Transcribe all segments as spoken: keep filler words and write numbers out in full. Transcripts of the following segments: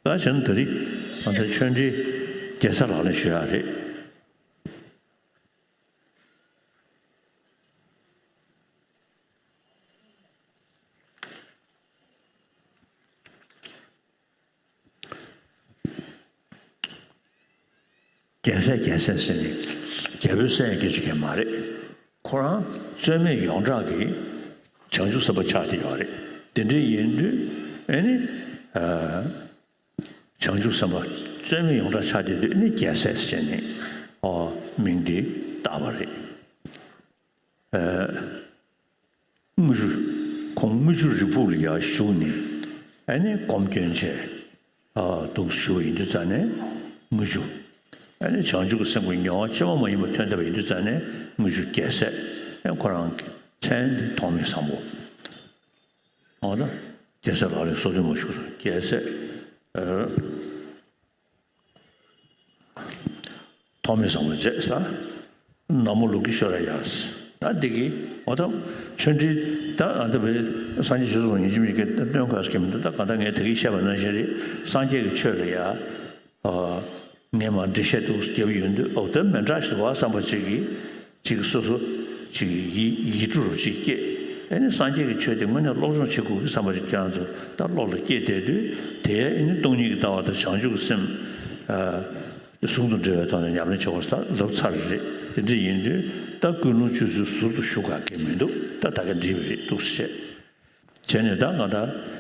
ད་བྱས་ན་ད་རེས་ང་ཚོ་ཆོས་འབྲེལ་རྒྱལ་སྲས་ལག་ལེན་ཞུ་ཡག་རེད། རྒྱལ་སྲས་རྒྱལ་སྲས་ཟེར་ནས་རྒྱལ་པོའི་སྲས་ཀྱི་ཅིག་གི་མ་རེད། ཁོ་རང་རྩོད་མེད་ཡོངས་གྲགས་ཀྱི་བྱང་ཆུབ་སེམས་དཔའ་ཆགས་ཀྱི་ཡོད་རེད། དེ་འདྲ་ཡིན་དུས་ཨེ་ནི། བྱང་ཆུབ་སེམས་དཔའ་རྩོད་མེད་ཡོངས་གྲགས་ཆགས་བསྡད་དུས་ནི་རྒྱལ་སྲས་ཟེར་ནས་ཨོ་མིང་འདི་བཏགས་པ་རེད། ཨ་དངུལ་ཆུ། ཁོང་དངུལ་ཆུ་རི་ཕུག་ལ་ཡར་བཞུགས་ནས་ཨ་ནི་སྒོམ་སྐྱོན་བྱས། ཨ་འདུག་བཞུགས་པ་ཡིན་དུས་ཙང་ནས་དངུལ་ཆུ། ཨ་ནི་བྱང་ཆུབ་ཀྱི་སེམས་ཀྱི་མྱོང་བ་ཕྱི་མ་མ་ཡིན་པ་ཐོན་བསྡད་པ་ཡིན་དུས་ཙང་ནས་དངུལ་ཆུ་རྒྱལ་སྲས། ཨ་ཁོ་རང་གི་མཚན་འདི་ཐོགས་མེད་བཟང་པོ། འོ་ད། རྒྱལ་སྲས་ལག་ལེན་སོ་བདུན་མ་བཞུགས་སོ། རྒྱལ་སྲས། ཨ་ཐོགས་མེད་བཟང་པོ་མཛད་ས། ན་མོ་ལོ་ཀི་ཤྭ་ར་ཡ། ད་འདི་གི་འོ་ད། ཆོས་འབྲེལ་ད་ཨ་ད་བའི་སངས་རྒྱས་ཆོས་ཚོགས་ཡིན་གཅིག་མིན་གཅིག་གི་སྟོན་དགོས་ཀྱི་མི་འདུག་ད་གང་ལྟར་ངས་ད་གིན་བཤད་པ་ནང་བཞིན་རེད། སངས་རྒྱས་ཀྱི་ཆོས་ལ་ཡ། ཨ། ངས་མར་འགྲེལ་བཤད་འདུག་རྒྱབ་ཡོང་དུས་ཨོ་ད་མི་འདྲ་ཞིག་འདུག་བ་བསམ་པ་ཅིག་གིས་ཅིག་སོ་སོ་ཅིག་ཡིད་ཡིད་སྤྲོ་རུ་ཅིག་སྐྱེས། ཨེ་ནི་སངས་རྒྱས་ཀྱི་ཆོས་དེ་དངོས་གནས་སློབ་སྦྱོང་བྱེད་དགོས་ཀྱི་བསམ་པ་ཅིག་ཁྱེད་རང་ཚོ་ད་བློ་ལ་སྐྱེས་བསྡད་དུས་དེ་ཨེ་ནི་སྟོང་ཉིད་ཀྱི་ལྟ་བ་དང་བྱང་ཆུབ་ཀྱི་སེམས། ཨ། ཟུང་དུ་འབྲེལ་བའི་ཐོག་ནས་ཉམས་ལེན་བྱེད་དགོས་ས་ད་ལབ་ཚར་རེད། དེ་འདྲ་ཡིན་དུས་ད་ཀུན་སློང་བཅོས་ཚུལ་ཟུར་དུ་ཞུ་ག་གི་མི་འདུག་ད་ད་ག་འགྲིག་པ་རེད་འདུག་ཟེར། བྱས་ནས་ད་ང་ད་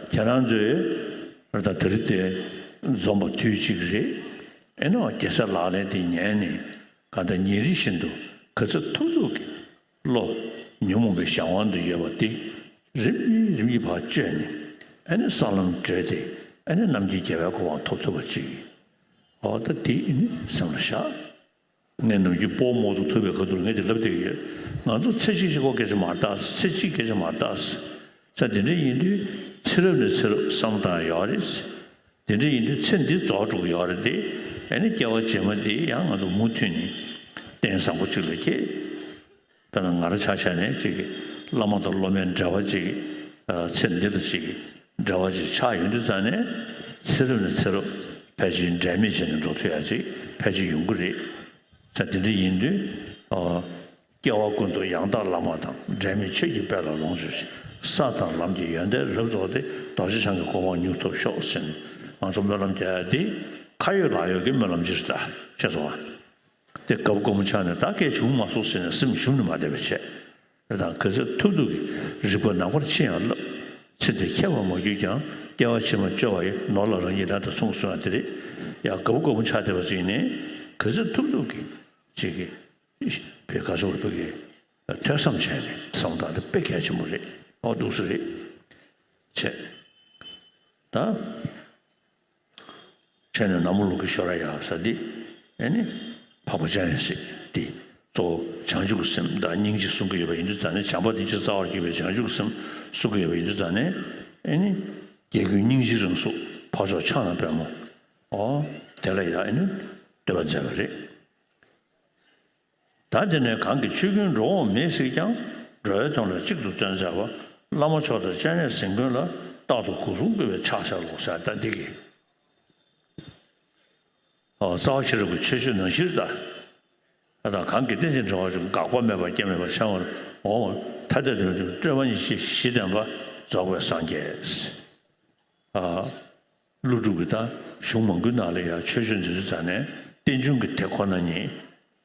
ཁྱེད་རང་ཚོས་ད་དེ་རིང་དེ་འཛོམས་པ་དུས་གཅིག་རེད། ཨེ་ནོ་རྒྱལ་སྲས་ལག་ལེན་དེ་ཉན་ནས་གང་ལྟར་ཉིན་རེ་བཞིན་དུ་ག་ཚོད་ཐུབ་ཐུབ་ཀྱིས་བློ་ཉོན་མོངས་པའི་གཞན་དབང་དུ་ཡོད་པ་དེ་རིམ་གྱིས་རིམ་གྱིས་ཕར་བཅད་ནས་ཨེ་ནི་ས་ལམ་བགྲོད་དེ་ཨེ་ནི་རྣམ་མཁྱེན་རྒྱལ་བའི་གོ་འཕང་ཐོབ་ཐུབ་པ་ཅིག་འོ་ད་དེ་ཨེ་ནི་སེམས་ལ་བཞག་ངས་ནམ་རྒྱུན་སྤོ་རྨོ་ཚོ་ཐུག་པའི་ཁ་ཐུག་ངས་དེ་ལབ་བསྡད་ཀྱི་ཡོད། ང་ཚོ་ཚེ་གཅིག་གཅིག་པོ་སྐད་ཆ་མ་བཏགས། ཚེ་གཅིག་སྐད་ཆ་མ་བཏགས། ས་དེ་འདྲ་ཡིན་དུས་ཚེ་རབས་ནས་ཚེ་རབས་བསམ་བཏང་ཡོད་རེད། དེ་འདྲ་ཡིན་དུས་ཚེ་འདི་རྫོགས་འགྲོ་གི་ཡོད་རེད་དེ། ཨ་ནི་སྐྱེ་བ་རྗེས་མ་དེ་ཡང་ང་ཚོ་མུ་མཐུད་ནས་རྟེན་བཟང་པོ་གཅིག་ལ་སྐྱེས། དཔེར་ན་ང་རང་ཆ་བཞག་ནས་ཅིག་གི་བླ་མ་དང་སློབ་མའི་འབྲེལ་བ་ཅིག་ཨ་ཚེ་འདི་ལ་ཅིག་གི་འབྲེལ་བ་ཅིག་ཆགས་ཡོང་དུས་ཙང་ནས་ཚེ་རབས་ནས་ཚེ་རབས་ཕལ་ཆེར་འབྲལ་མེད་བྱས་ནས་འགྲོ་ཐུབ་ཡ་ཅིག་ཕལ་ཆེར་ཡོང་གི་རེད། ས་དེ་འདྲ་ཡིན་དུས། ཨ། སྐྱེ་བ་ཀུན་ཏུ་ཡང་དག་བླ་མ་དང་། འབྲལ་མེད་ཆོས་ཀྱི་དཔལ་ལ་ལོངས་སྤྱོད་ཅིང་། ས་དང་ལམ་གྱི་ཡོན་ཏན་རབ་རྫོགས་ཏེ། རྡོ་རྗེ་འཆང་གི་གོ་འཕང་མྱུར་ཐོབ་ཤོག་ཟེར་ནས་ང་ཚོ་སྨོན་ལམ་རྒྱག་ཡ་དེ་ཁ་ཡོད་ལག་ཡོད་ཀྱི་སྨོན་ལམ་ཅིག་རེད་ད། ཤེས་སོང་ཨ། དེ་དགའ་པོ་དགའ་མོ་ཆགས་ནས་ད་སྐད་བྱུང་མ་སོང་ཟེར་ནས་སེམས་ཞུམ་ནས་མ་བསྡད་པ་བྱས། དེ་དང་ག་ཚོད་ཐུབ་ཐུབ་ཀྱིས་རིག་པ་ནམ་མཁར་ཕྱིན་ཡང་བསླབ། ཚེ་འདིར་ཁྱད་པར་མ་གྱུར་ཀྱང་། སྐྱེ་བ་ཕྱི་མ་སྐྱོ་བ་ཡི། ནོར་ལ་རང་ཉིད་རང་དང་མཚུངས་གསུང་ཡ་དེ་རེད། ཡང་དགའ་པོ་དགའ་མོ་ཆགས་བསྡད་པ་ཟིན་ནས་ག་ཚོད་ཐུབ་ཐུབ་ཀྱིས་ཅིག་གིས་བོད་ཁ་ཕྱོགས་ལ་ཕ་གིའི་ཐོས་བསམ་བྱས་ནས་བསམ་སྟངས་དེ་དཔེ་གལ་ཆེན་པོ་རེད། ཨོ་འདུག་སེ་རེད། བྱས། ད། བྱས་ནས་ན་མོ་ལོ་ཀི་ཤྭ་ར་ཡ་ཟེར་འདི། ཨེ་ནི། འཕགས་པ་སྤྱན་རས་གཟིགས་འདི། གཙོ་བོ་བྱང་ཆུབ་ཀྱི་སེམས་དང་སྙིང་རྗེ་གསུང་གི་ཡོད་པ་ཡིན་དུས་ཙང་ནས། བྱམས་པ་དེ་ཆེས་རྩ་བར་གྱུར་པའི་བྱང་ཆུབ་ཀྱི་སེམས་གསུང་གི་ཡོད་པ་ཡིན་དུས་ཙང་ནས། ཨེ་ནི། རྒྱལ་ཀུན་སྙིང་རྗེའི་རང་གཟུགས་འཕགས་མཆོག་ཕྱག་ན་པདྨོ། ཨོ། དེ་ལ་ཡ་ཨེ་ནི། བསྟོད་པ་མཛད་པ་རེད། ད་དེ་ནས་གང་གིས་ཆོས་ཀུན་འགྲོ་འོང་མེད་གཟིགས་ཀྱང་། འགྲོ་བའི་དོན་ལ་གཅིག་ཏུ་བརྩོན་མཛད་པ། བླ་མ་མཆོག་དང་སྤྱན་རས་གཟིགས་མགོན་ལ། རྟག་ཏུ་སྒོ་གསུམ་གུས་པས་ཕྱག་འཚལ་ལོ་ཟེར་ད་འདི་གི། ཨོ་རྩ་བ་ཤེས་རབ་ཀྱི་ཆོས་སྤྱོད་ནང་བཞིན་ད། ད་གང་གིས་རྟེན་ཅིང་འབྲེལ་བར་འབྱུང་། འགག་པ་མེད་པར་སྐྱེ་མེད་པར། འཆིང་བ་འོང་བ་ཐ་དད་དུ་མེད། སྤྲོས་པ་ཉེར་ཞི་བཞི་ལྡན་པ། རྫོགས་པའི་སངས་རྒྱས། ཨ། ཀླུ་སྒྲུབ་ཀྱི་ད་གཞུང་མང་པོའི་ནང་ལ་ཡང་ཆོས་སྤྱོད་འཛིན་དུས་ཙང་ནས་རྟེན་འབྱུང་གི་དེ་ཁོ་ན་ཉིད་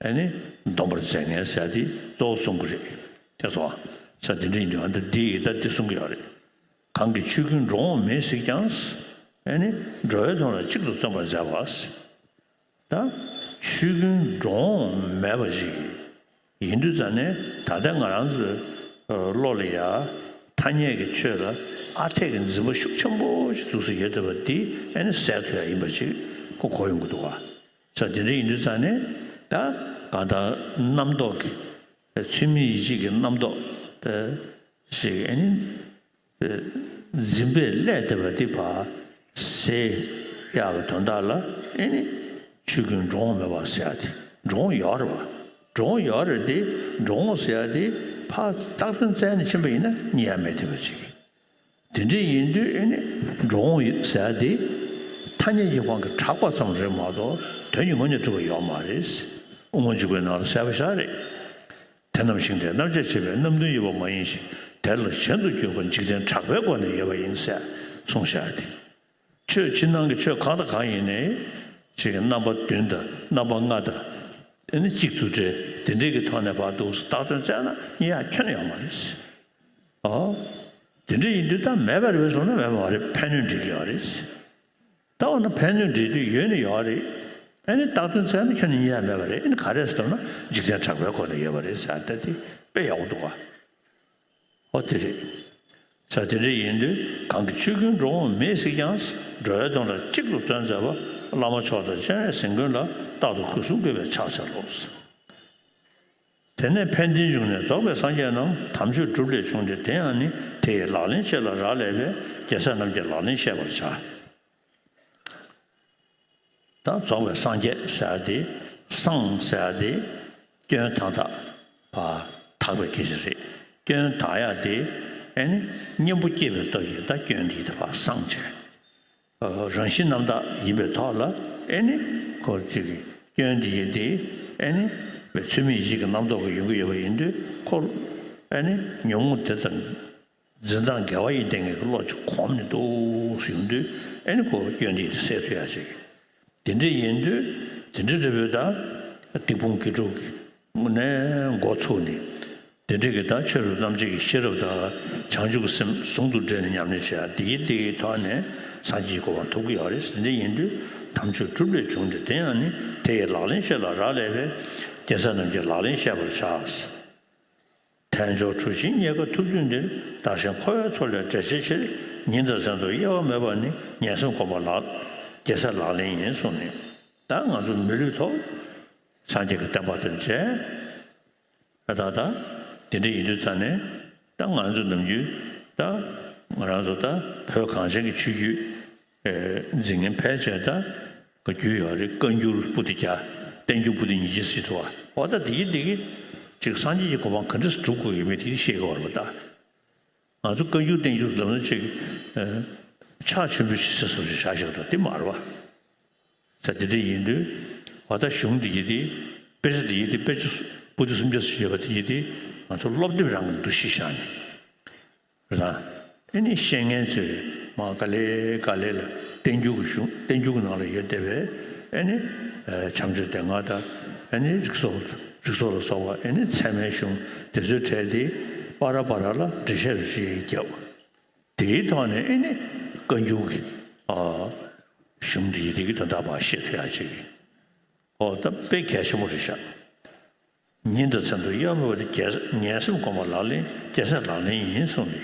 ཨ་ནི་སྡོམ་པར་མཛད་མཁན་ཟེར་ཡ་དེ་གཙོ་བོ་གསུང་གི་རེད། དེ་ཚོ་ས་དེ་འདྲ་ཡིན་དུས་ཨ་ད་འདི་ཡི་ད་འདི་གསུང་གི་ཡོད་རེད། གང་གིས་ཆོས་ཀུན་འགྲོ་འོང་མེད་གཟིགས་ཀྱང་། ཨ་ནི་འགྲོ་བའི་དོན་ལ་གཅིག་ཏུ་བརྩོན་པར་མཛད་པ། ད་ཆོས་ཀུན་འགྲོ་འོང་མེད་པ་ཞིག་ཡིན་དུས་ཙང་ནས་ད་ལྟ་ང་རང་ཚོའི་བློ་ལ་ཡ་ཐ་སྙད་ཀྱི་ཆོས་ལ་ཨ་འཐས་ཀྱི་འཛིན་པ་ཤུགས་ཆེན་པོ་ཞིག་འདུག་སེ་ཡོད་བསྡད་པ་འདི་ཨ་ནི་སེལ་ཐུབ་ཡ་ཡིན་པ་ཞིག་ཁོ་གོ་ཡོང་གི་འདུག་བ། ས་དེ་འདྲ་ཡིན་དུས་ཙང་ནས་ད་གང་ལྟར་རྣམ་རྟོག་གི་ཚུལ་མིན་ཡིད་བྱེད་ཀྱི་རྣམ་རྟོག་ད་ཞིག་ཨ་ནི། འཛིན་པས་བསླད་བསྡད་པ་འདི་ཕར་སེལ་ཡག་གི་དོན་དག་ལ་ཨེ་ནི་ཆོས་ཀུན་འགྲོ་འོང་མེད་པ་ཟེར་ཡག་དེ་འགྲོ་འོང་ཡོད་རེད་བ། འགྲོ་འོང་ཡོད་རེད་དེ་འགྲོ་འོང་ཟེར་ཡག་དེ་ཕར་བཏགས་དོན་བཙལ་ནས་ཕྱིན་པ་ཡིན་ན་རྙེད་ཡག་མེད་བསྡད་པ་ཅིག་དེ་འདྲ་ཡིན་དུས་ཨེ་ནི་འགྲོ་འོང་ཟེར་ཡག་དེ་ཐ་ ཐ་སྙད་ཀྱི་དབང་གིས་གྲགས་པ་ཙམ་རེད་མ་གཏོགས་དོན་གྱི་ངོས་ནས་གྲུབ་པ་ཡོད་མ་རེད། དབུ་མ་འཇུག་པའི་ནང་ལ་གསལ་པོ་ཞེ་དྲག་རེད། དེ་རྣམས་ཞིང་དེར་རྣམ་དཔྱད་བྱེད་པའི་རྣམ་བདུན་ཡོད་པ་མ་ཡིན་ཞིང་། དེ་ལ་གཞན་དུ་གྱུར་པ་འཇིག་རྟེན་གྲགས་པའི་སྒོ་ནས་ཡོད་པ་ཡིན་ཟེར་གསུངས་བཞག་སྟེ། ཆོས་ཕྱི་ནང་གི་ཆོས་གང་དང་གང་ཡིན་ནའི་ཅིག་རྣམ་པ་བདུན་དང་རྣམ་པ་ལྔ་དང་ཨེ་ནི་གཅིག་ཏུ་འདྲེས་དེ་འདྲས་ཀྱི་ཐོག་ནས་ཕར་འདུག་བཏགས་དོན་བཙལ་ན་རྙེད་ཡག་ཁྱོན་ནས་ཡོད་མ་རེད། ཨོ། དེ་འདྲ་ཡིན་དུས་ད་མེད་པ་རེད་པས་སོང་ན་མེད་པ་མ་རེད། ཕན་གནོད་འགྲིག་གི་ཡོད་རེད། ད་འོ་ན་ཕན་གནོད་འགྲིག་དུས་ཡོད་ནི་ཡོད་རེད། ཨ་ནི་བཏགས་དོན་བཙལ་ན་ཁྱོན་ནས་རྙེད་ཡ་མེད་པ་རེད། ཨ་ནི་ག་རེ་ཟེར་ན་འཇིག་རྟེན་གྲགས་པའི་སྒོ་ནས་ཡོད་པ་རེད་ཟེར་ད་དེ་དཔེ་ཡག་པོ་འདུག་ག་ཨོ་དེ་རེད། ཟེར་དེ་འདྲ་ཡིན་དུས་གང་གི་ཆོས་ཀུན་འགྲོ་འོང་མེད་གཟིགས་ཀྱང་། འགྲོ་བའི་དོན་ལ་གཅིག་ཏུ་བརྩོན་མཛད་པ། བླ་མ་མཆོག་དང་སྤྱན་རས་གཟིགས་མགོན་ལ། རྟག་ཏུ་གུས་གསུམ་གུས་པས་ཕྱག་འཚལ་ལོ། དེ་ནས་ཕན་བདེའི་འབྱུང་གནས་རྫོགས་པའི་སངས་རྒྱས་རྣམས། དམ་ཆོས་སྒྲུབ་ལས་བྱུང་སྟེ་དེ་ཡང་ནི། དེ་ཡི་ལག་ལེན་ཆེ་ལ་རག་ལས་པས། རྒྱལ་སྲས་རྣམས་ཀྱི་ལག་ལེན་བཤད་པར་བྱ། ད་རྫོགས་པའི་སངས་རྒྱས་ཟེར་ཡ་དེ། སངས་ཟེར་ཡ་དེ་སྐྱོན་དག་དག་པ་དག་པའི་སྐད་ཆ་རེད། སྐྱོན་དག་ཡ་དེ་ཨེ་ནི་གཉེན་པོ་སྐྱེས་པའི་སྟོབས་ཀྱིས་ད་སྐྱོན་དེ་ཡི་དེ་ཕར་སངས་བྱས། རང་བཞིན་རྣམ་དག་ཡིན་པའི་ཐོག་ལ་ཨེ་ནི་ཁོ་ཅིག་གི་སྐྱོན་འདི་ཡིན་ཏེ། ཨེ་ནི་བའི་ཚུལ་མིན་ཡིད་བྱེད་ཀྱི་རྣམ་རྟོག་གི་ཡོང་གི་ཡོད་པ་ཡིན་དུས་ཁོ་ཨེ་ནི་ཉོན་མོངས་དེ་དང་འཛིན་སྟངས་འགལ་བ་ཡི་སྟེང་གི་བློ་ཅིག་གོམས་ནས་འདུག་ཡོང་དུས་ཨེ་ནི་ཁོ་སྐྱོན་འདི་སེལ་ཐུབ་ཡ་ཅིག་དེ་འདྲ་ཡིན་དུས་དེ་འདྲ་འདྲ་བོའི་ད་སྡིག་སྤོང་དགེ་སྒྲུབ་ཀྱི་ནས་འགོ་ཚུགས་ནས། དེ་འདྲ་གི་ད་ཆོས་རབ་རྣམ་འབྱེད་ཀྱི་ཤེས་རབ་དང་བྱང་ཆུབ་ཀྱི་སེམས་ཟུང་དུ་འབྲེལ་ནས་ཉམས་ལེན་བྱེད་ཡ་འདི་ཡི་འདི་ཡི་ཐོག་ནས་སངས་རྒྱས་ཀྱི་གོ་འཕང་ཐོབ་ཀྱི་ཡོད་རེད། དེ་འདྲ་ཡིན་དུས་དམ་ཆོས་སྒྲུབ་ལས་བྱུང་སྟེ་དེ་ཡང་ནི། དེ་ཡི་ལག་ལེན་ཆེ་ལ་རག་ལས་པས། རྒྱལ་སྲས་རྣམས་ཀྱི་ལག་ལེན་བཤད་པར་བྱ། དལ་འབྱོར་གྲུ་ཆེན་རྙེད་དཀའ་ཐུབ་ཚུལ་འདིར། བདག་གཞན་འཁོར་བའི་མཚོ་ལས་བསྒྲལ་བྱའི་ཕྱིར། ཉིན་དང་མཚན་དུ་དབྱེ་བ་མེད་པར་ནི། ངན་སེམས་སྒོམ་པ་ལག། རྒྱལ་སྲས་ལག་ལེན་ཡིན་གསུངས་ནས། ད་ང་ཚོ་མི་ལུས་ཐོབ། སངས་རྒྱས་ཀྱི་བསྟན་པ་དང་མཇལ། ད་ད་ད་དེ་འདྲ་ཡིན་དུས་ཙང་ནས་ད་ང་ཚོ་ནམ་རྒྱུན་ད་ང་རང་ཚོ་ད་བོད་གངས་ཅན་གྱི་ཆོས་བརྒྱུད་འཛིན་མཁན་ཕལ་ཆེར་ད་ག་རྒྱུད་ཡོད་རེད། བཀའ་འགྱུར་པོ་ཏི་བརྒྱ། བསྟན་འགྱུར་པོ་ཏི་ཉིས་བརྒྱ་ཟེར་ཐུབ་པ། འོ་ད་དེ་གི་དེ་གི་ཅིག་སངས་རྒྱས་ཀྱི་གོ་འཕང་ག་འདྲ་སྒྲུབ་དགོས་ཡོད་མེད་དེ་ཤེས་དགོས་པ་རེད་པ་ད། ང་ཚོ་བཀའ་འགྱུར་བསྟན་འགྱུར་ལབ་ན་ཅིག་ཕྱག་མཆོད་འབུལ་ཞིག་ཟེར་སོགས་ཅིག་བཞག་བཞག་འདུག་དེ་མ་རེད་པ། ས་དེ་འདྲ་ཡིན་དུས་བ་ད་གཞུང་འདི་ཡི་དེ་དཔེ་ཆ་འདི་ཡི་དེ་དཔེ་ཆ་པོ་ཏི་སུམ་བརྒྱ་ཙམ་ཡོད་པ་དེ་ཡི་དེ་ང་ཚོ་སློབ་དེབ་རང་གི་འདུ་ཤེས་བཞག་ནས་རེད་ད། ཨེ་ནི་ཤེས་མཁན་ཚོས་མ་ག་ལེ་ག་ལེ་ལ་བསྟན་འགྱུར་གྱི་གཞུང་བསྟན་འགྱུར་གྱི་ནང་ལ་ཡོད་བསྡད་པའི་ཨེ་ནི་བྱམས་ཆོས་སྡེ་ལྔ་དང་ཨེ་ནི་རིགས་སོགས་རིགས་སོགས་ལ་སོགས་པ་ཨེ་ནི་ཚད་མའི་གཞུང་དེ་ཚོའི་གྲས་དེ་པ་ར་པ་ར་ལ་འགྲེལ་བཤད་རེ་ཞིག་བརྒྱབ། དེའི་ཐོག་ནས་ཨེ་ནི་བཀའ་འགྱུར་གྱི་ཨ་གཞུང་འདི་ཡི་དེ་གི་དོན་དག་པ་ཤེས་ཐུབ་ཡ་ཅིག་ཨོ་ད་དཔེ་གལ་ཆེན་པོ་རེད་ཤག་ཉིན་དང་མཚན་དུ་དབྱེ་བ་མེད་པར་རྒྱལ་ངན་སེམས་སྒོམ་པ་ལག་ལེན་རྒྱལ་སྲས་ལག་ལེན་ཡིན་གསུངས་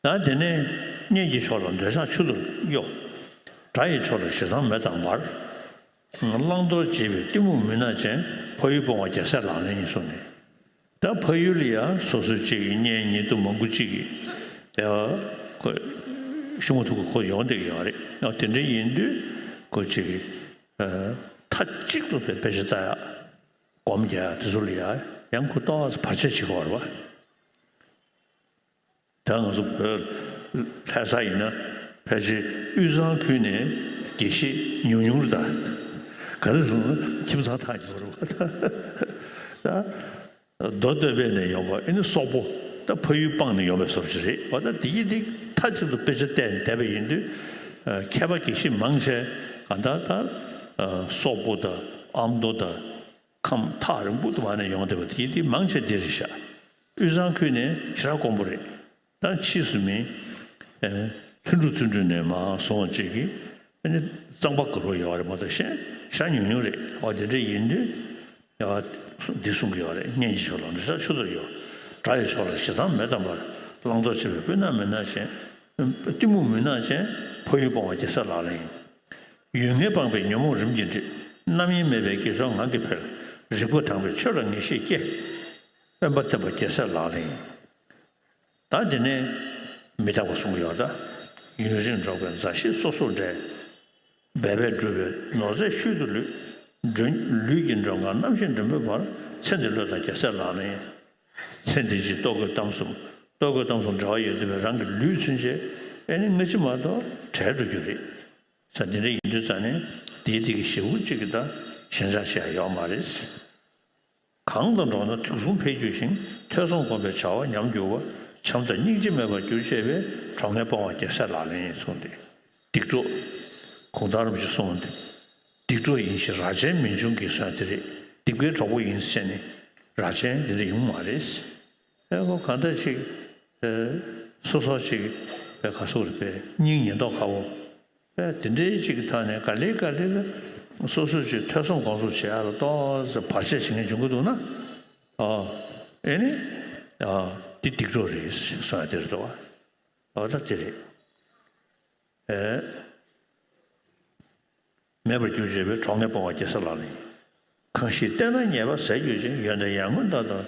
ནས། ད་དེ་ནས་གཉེན་གྱི་ཕྱོགས་ལ་འདོད་ཆགས་ཆུ་ལྟར་གཡོ། དགྲ་ཡི་ཕྱོགས་ལ་ཞེ་སྡང་མེ་ལྟར་འབར། བླང་དོར་བྱེད་པའི་གཏི་མུག་མུན་ནག་ཅན། ཕ་ཡུལ་སྤོང་བ་རྒྱལ་སྲས་ལག་ལེན་ཡིན་གསུངས་ནས། ད་ཕ་ཡུལ་ལ་ཡང་སོ་སོའི་གཅིག་གི་གཉེན་ཉེ་དུ་མང་པོ་གཅིག་གིས་ཡ་ཁོ་ཤུ་མ་ཐུག་གི་ཁོ་ཡོང་བསྡད་ཀྱི་ཡོད་རེད། ཨ་དེ་འདྲ་ཡིན་དུས་ཁོ་གཅིག་གིས་མཐའ་གཅིག་ཏུ་དཔེ་དཔེ་ཆ་ལྟ་ཡག་སྒོམ་རྒྱག་ཡག་དེ་ཚོ་ལ་ཡ་ཡང་ཁོ་ཏོག་ཙམ་བར་ཆད་བྱེད་ཀྱི་ཡོད་རེད་པ། ད་ང་ཚོ་བོད་ལྷ་ས་ཡིན་ན་ཕལ་ཆེར་དབུས་གཙང་ཁུལ་ནས་དགེ་བཤེས་ཉུང་ཉུང་རེད་ད། ག་རེ་ཟེར་ན་ཁྱིམ་ཚང་ཐག་ཉེ་བོ་རེད་པ་ད། ད་མདོ་སྟོད་པའི་ནས་ཡོང་བ་ཨེ་ནི་སོག་པོ་ད་ཕ་ཡུལ་སྤངས་ནས་ཡོང་བའི་བཟོ་ཞིག་རེད་པ། ད་དེ་ཡི་དེ་མཐའ་གཅིག་ཏུ་དཔེ་ཆ་བལྟས་བསྡད་པ་ཡིན་དུས་མཁས་པ་དགེ་བཤེས་མང་ཆེ་ག་ད་ད་སོག་པོ་དང་ཨ་མདོ་དང་། ཁམས་ཐག་རིང་པོ་དུ་མ་ནས་ཡོང་བསྡད་པ་དེ་དེ་མང་ཆེ་འདི་རེད་ཤག་དབུས་གཙང་ཁུལ་ནས་ཞེ་དྲག་དཀོན་པོ་རེད། ད་ཕྱིས་སུ་མི་ལྷུན་གྲུབ་བརྩོན་འགྲུས་ནས་མར་སོང་བ་གཅིག་གིས་ཨ་ནི་གཙང་པ་དགའ་རབ་ཡོད་རེད་མ་གཏོགས་གཞན་ཞེ་དྲག་ཉུང་ཉུང་རེད། འོ་དེ་འདྲ་ཡིན་དུས་ཡ་འདི་གསུང་གི་ཡོད་རེད། གཉེན་གྱི་ཕྱོགས་ལ་འདོད་ཆགས་ཆུ་ལྟར་གཡོ། དགྲ་ཡི་ཕྱོགས་ལ་ཞེ་སྡང་མེ་ལྟར་འབར། བླང་དོར་བྱེད་པའི་སྤུན་ཟླ་མུན་ནག་ཅན། གཏི་མུག་མུན་ནག་ཅན། ཕ་ཡུལ་སྤོང་བ་རྒྱལ་སྲས་ལག་ལེན་ཡིན། ཡུལ་ངན་སྤངས་པས་ཉོན་མོངས་རིམ་གྱིས་འགྲིབ། རྣམ་གཡེང་མེད་པས་དགེ་སྦྱོར་ངང་གིས་འཕེལ། རིག་པ་དྭངས་པས་ཆོས་ལ་ངེས་ཤེས་སྐྱེ། དབེན་པ་བསྟེན་པ་རྒྱལ་སྲས་ལག་ལེན་ཡིན། ད་དེ་ནས་མི་རྟག་པ་གསུང་གི་ཡོད་ད། ཡུན་རིང་འགྲོགས་པའི་མཛའ་བཤེས་སོ་སོར་འབྲལ། འབད་པས་བསྒྲུབས་པའི་ནོར་རྫས་ཤུལ་དུ་ལུས། མགྲོན་ལུས་ཀྱི་མགྲོན་ཁང་རྣམ་ཤེས་མགྲིན་པའི་བར། ཚེ་འདི་བློས་བཏང་རྒྱལ་སྲས་ལག་ལེན་ཡིན། ཚེ་འདི་ཕྱི་ལྟོ་གོས་གཏམ་གསུམ། ལྟོ་གོས་གཏམ་གསུམ་འབྲེལ་བ་ཡོད་བསྡད་པའི་རང་གི་ལུས་ཚུན་ཆད་ཨེ་ནི་སྔ་ཕྱི་མ་གཏོགས་བྲལ་འགྲོ་རྒྱུ་རེད། ས་འདི་འདྲ་ཡིན་དུས་ཙང་ནས་དེའི་དེ་གི་ཞེ་པོ་གཅིག་གི་ད་ཞེན་ཆགས་བྱེད་ཡ་ཡོད་མ་རེད། གང་དང་འགྲོགས་ན་དུག་གསུམ་འཕེལ་འགྱུར་ཞིང་། ཐོས་བསམ་སྒོམ་པས་བྱ་བ་ཉམས་འགྱུར་བ། བྱམས་དང་སྙིང་རྗེ་མེད་པར་འགྱུར་བྱེད་པའི། གྲོགས་ངན་སྤོང་བ་རྒྱལ་སྲས་ལག་ལེན་ཡིན་གསུངས་ཏེ། སྡིག་གྲོགས། གུང་ཐང་རིན་པོ་ཆེས་གསུངས་ཏེ། སྡིག་གྲོགས་ཡིན་ཞེས་རྭ་ཅན་མི་འབྱུང་གི་གསུངས་དེ་རེད། སྡིག་པའི་གྲོགས་པོ་ཡིན་ཟེར་ནས་རྭ་ཅན་འདི་འདྲ་ཡོང་མ་རེད། ཨེ་ཁོ་གང་ལྟར་ཅིག་ཨེ་སོ་སོ་ཅིག་ཨེ་ག་སོག་རེད་པས། སྙིང་ཉེན་རྟོག་ཁ་བོ། ཨེ་དེ་འདྲའི་ཅིག་གི་ཐོག་ནས་ག་ལེ་ག་ལེ་ལ་སོ་སོ་ཅིག་ཐོས་བསམ་སྒོམ་གསུམ་བྱེད་ཡ་ལ་ཏོག་ཙམ་བར་ཆད་བྱེད་མཁན་བྱུང་གི་འདུག་ན། ཨ་ཨེ་ནི་ཨ་འདི་སྡིག་གྲོགས་རེད་གསུང་ཡ་དེ་རེད་དོ། ཨ་ད་དེ་རེད། ཨེ། མེད་པར་འགྱུར་བྱེད་པའི། གྲོགས་ངན་སྤོང་བ་རྒྱལ་སྲས་ལག་ལེན་ཡིན། གང་ཞིག་བལྟས་ན་ཉེས་པ་ཟད་འགྱུར་ཅིང་། ཡོན་ཏན་ཡར་ངོའི་མདའ་ལྟར་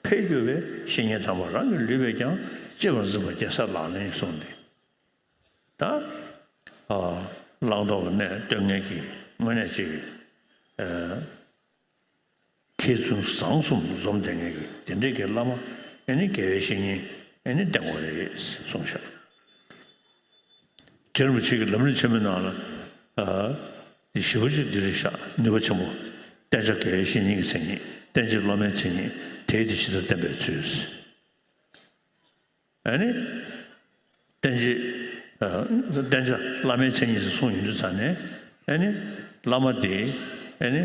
འཕེལ་འགྱུར་བའི། བཤེས་གཉེན་དམ་པ་རང་གི་ལུས་པས་ཀྱང་། གཅེས་པར་འཛིན་པ་རྒྱལ་སྲས་ལག་ལེན་ཡིན་གསུངས་ཏེ། ད་ཨ་བླང་དོར་གྱི་གནས་སྟོན་མཁན་གྱི་དངོས་གནས་ཅིག་ཨ། མཁས་བཙུན་བཟང་གསུམ་འཛོམས་བསྡད་མཁན་གྱི་དེ་འདྲའི་གི་བླ་མ། ཨེ་ནི་དགེ་བའི་བཤེས་གཉེན། ཨེ་ནི་བསྟེན་དགོས་རེད་གསུངས་ཤག་རྗེ་རིན་པོ་ཆེ་གི་ལམ་རིམ་ཆེན་མོའི་ནང་ལ། ཨ། འདི་ཞེ་པོ་ཅིག་འདི་རེད་ཤག་ནུས་པ་ཆེན་པོ། བསྟེན་བྱ་དགེ་བའི་བཤེས་གཉེན་གྱི་མཚན་ཉིད། བསྟེན་བྱེད་སློབ་མའི་མཚན་ཉིད། དེའི་དེ་ཇི་ལྟར་བསྟེན་པའི་ཚུལ། ཨ་ནི། བསྟེན་བྱེད། ཨ། བསྟེན་བྱ་བླ་མའི་མཚན་ཉིད་ཟེར་གསུངས་ཡོང་དུས་ཙང་ནས། ཨ་ནི། བླ་མ་དེ། ཨ་ནི།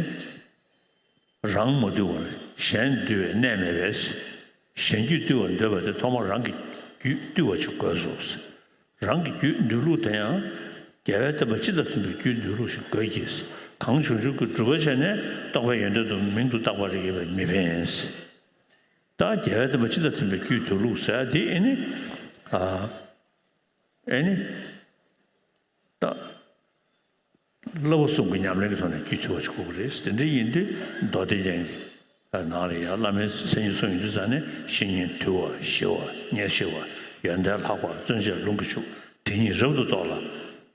རང་མ་དུལ་བར་གཞན་དུལ་བའི་གནས་མེད་པས། གཞན་རྒྱུད་དུལ་བར་འདོད་པ་དེ་ཐོག་མར་རང་གི་རྒྱུད་དུལ་བ་ཅིག་དགོས་སོ། རང་གི་རྒྱུད་འདུལ་ལུགས་དེ་ཡང་། རྒྱལ་བའི་བསྟན་པ་སྤྱི་དང་མཐུན་པའི་རྒྱུད་འདུལ་ལུགས་ཤིག་དགོས་ཀྱི། གང་བྱུང་བྱུང་གི་སྒྲུབ་པ་བྱས་ནས་རྟོགས་པའི་ཡོན་ཏན་དུ་མིང་དུ་བཏགས་པ་རེ་ཡོད་པས་མི་ཕན། ད་རྒྱལ་བའི་བསྟན་པ་སྤྱི་དང་མཐུན་པའི་རྒྱུད་དུལ་ལུགས་ཟེར་ཡ་དེ་ཨེ་ནི། ཨ། ཨེ་ནི། ད། བསླབ་པ་གསུམ་གྱི་ཉམས་ལེན་གྱི་ཐོག་ནས་རྒྱུད་དུལ་བ་ཞིག་དགོས་ཀྱི་རེད། དེ་འདྲ་ཡིན་དུས་མདོ་སྡེ་རྒྱན་གྱི་ནང་ལ་ཡང་བླ་མའི་མཚན་ཉིད་གསུངས་ཡོང་དུས་ཙང་ནས། བཤེས་གཉེན་དུལ་བ་ཞི་བ་ཉེར་ཞི་བ། ཡོན་ཏན་ལྷག་པ་བརྩོན་བཅས་ལུང་གིས་ཕྱུག་དེ་ཉིད་རབ་ཏུ་རྟོགས་ལ་སྨྲ་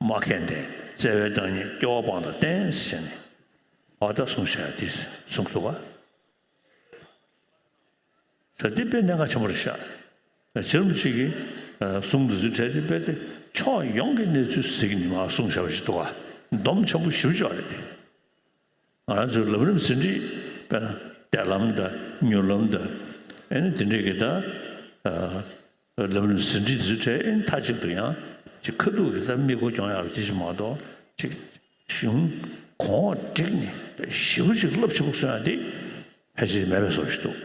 མཁས་ལྡན། བརྩེ་བའི་བདག་ཉིད་སྐྱོ་བ་སྤངས་དང་བསྟེན་ཟེར་ནས། འོ་ད་གསུངས་བཞག་དེ་གསུངས་འདུག་ག་ད་འདི་དཔེ་གནད་འགག་ཆེན་པོ་རེད་ཤག་རྗེ་རིན་པོ་ཆེ་གིས་གསུང་འདི་ཚོའི་གྲས་དེ་དཔེ་དེ་ཕྱོགས་ཡོངས་ཀྱི་གནས་ཚུལ་གཟིགས་ནས་མར་གསུངས་བཞག་པ་ཞིག་འདུག་ག་སྡོམ་ཆེན་པོ་ཞེ་པོ་ཅིག་རེད། ང་རང་ཚོའི་ལམ་རིམ་ཟིན་བྲིས་དཔེར་ན་གཏེར་ལམ་དང་མྱུར་ལམ་དང་། ཨེ་ནི་དེ་འདྲས་ཀྱི་ད། ལམ་རིམ་ཟིན་བྲིས་འདི་ཚོའི་གྲས་ཨེ་ནི་མཐའ་གཅིག་ཏུ་ཡང་ཅིག་ཁ་ཐུག་གི་ད་མིག་ལྐོག་གྱོང་ཡག་རེད་དེ་ཅིག་མ་གཏོགས་ཅིག་གཞུང་གོང་འོག་བསྒྲིགས་ནས་ཞེ་པོ་ཅིག་རླབས་ཆེན་པོ་གསུང་ཡག་དེ་ཕལ་ཆེར་མེད་པའི་བཟོ་ཞིག་འདུག་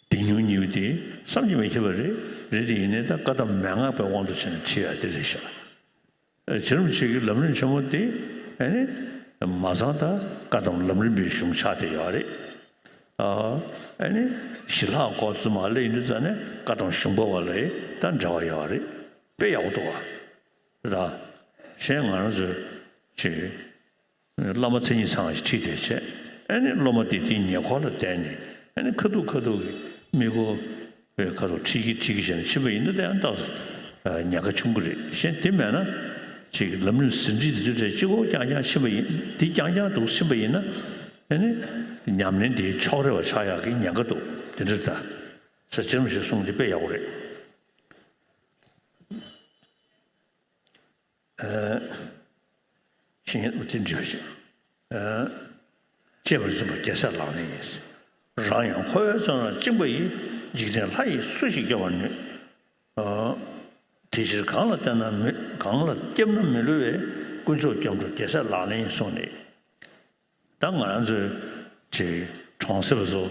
འདི་ཉུང་ཉེ་བོ་དེ་བསམ་གྱིས་མི་ཁྱབ་པ་རེད། རེད་དེ་ཡིན་ནའི་ད་བཀའ་གདམས་མན་ངག་པའི་དབང་དུ་བྱས་ནས་ཁྲིད་ཡག་དེ་རེད་ཤག་རྗེ་རིན་པོ་ཆེ་གི་ལམ་རིམ་ཆེན་མོ་དེ་ཨ་ནི་མ་ཚང་ད་བཀའ་གདམས་ལམ་རིམ་པའི་གཞུང་ཆགས་བསྡད་ཡོད་རེད། ཨ་ནི་ཞི་ལྷག་སྐོར་ཚུལ་མ་སླེབས་ཡོང་དུས་ཙང་ནས་བཀའ་གདམས་གཞུང་པ་བ་ལ་ད་འབྲེལ་བ་ཡོད་རེད། དཔེ་ཡག་པོ་འདུག་བ། ད་གཞན་ང་རང་ཚོས་ཅིག་བླ་མ་མཚན་ཉིད་ཚང་བ་ཞིག་ཁྲིད་བསྡད་བྱས། ཨ་ནི་སློབ་མ་དེ་དེའི་ཉེ་འཁོར་ལ་བསྡད་ནས་ཨ་ནི་ཁ་ཐུག་ཁ་ཐུག་གི་མིག་ལྐོག་པའི་ཁ་ཐུག་ཁྲིད་ཀྱི་ཁྲིད་ཀྱི་བྱས་ནས་ཕྱིན་པ་ཡིན་ན་དེ་ཡང་ཏོག་ཙམ་ཉེན་ཁ་ཆུང་གི་རེད། གཞན་དེ་མེད་ན་ཅིག་ལམ་རིམ་ཟིན་བྲིས་དེ་ཚོའི་གྲས་གཅིག་པོ་རྐྱང་རྐྱང་ཕྱིན་པ་ཡིན། དེ་རྐྱང་རྐྱང་དུ་ཕྱིན་པ་ཡིན་ན་ཨ་ནི་ཉམས་ལེན་དེ་ཕྱོགས་རིས་པ་ཆགས་ཡག་གི་ཉེན་ཁ་འདུག་དེ་འདྲ་ད་ས་བཅད་མ་ཞིག་གསུངས་དེ་དཔེ་ཡག་པོ་རེད། ཨ། ཤེས་ཉིད་དབུ་མཐའི་འབྲས་བུ་ཞིག་ཨ། གཅེས་པར་འཛིན་པ་རྒྱལ་སྲས་ལག་ལེན་ཡིན། རང་ཡང་འཁོར་བའི་བཙོན་རར་བཅིངས་པ་ཡིས། འཇིག་རྟེན་ལྷ་ཡིས་སུ་ཞིག་སྐྱོབ་པར་ནུས། ཨ། དེ་ཕྱིར་གང་ལ་བསྟེན་ན་མི་གང་ལ་སྐྱབས་ན་མི་བསླུ་བའི། དཀོན་མཆོག་སྐྱབས་འགྲོ་རྒྱལ་སྲས་ལག་ལེན་ཡིན་གསུངས་ནས། ད་ང་རང་ཚོའི་ཅིག་གྲོང་གསེབ་ཚོ་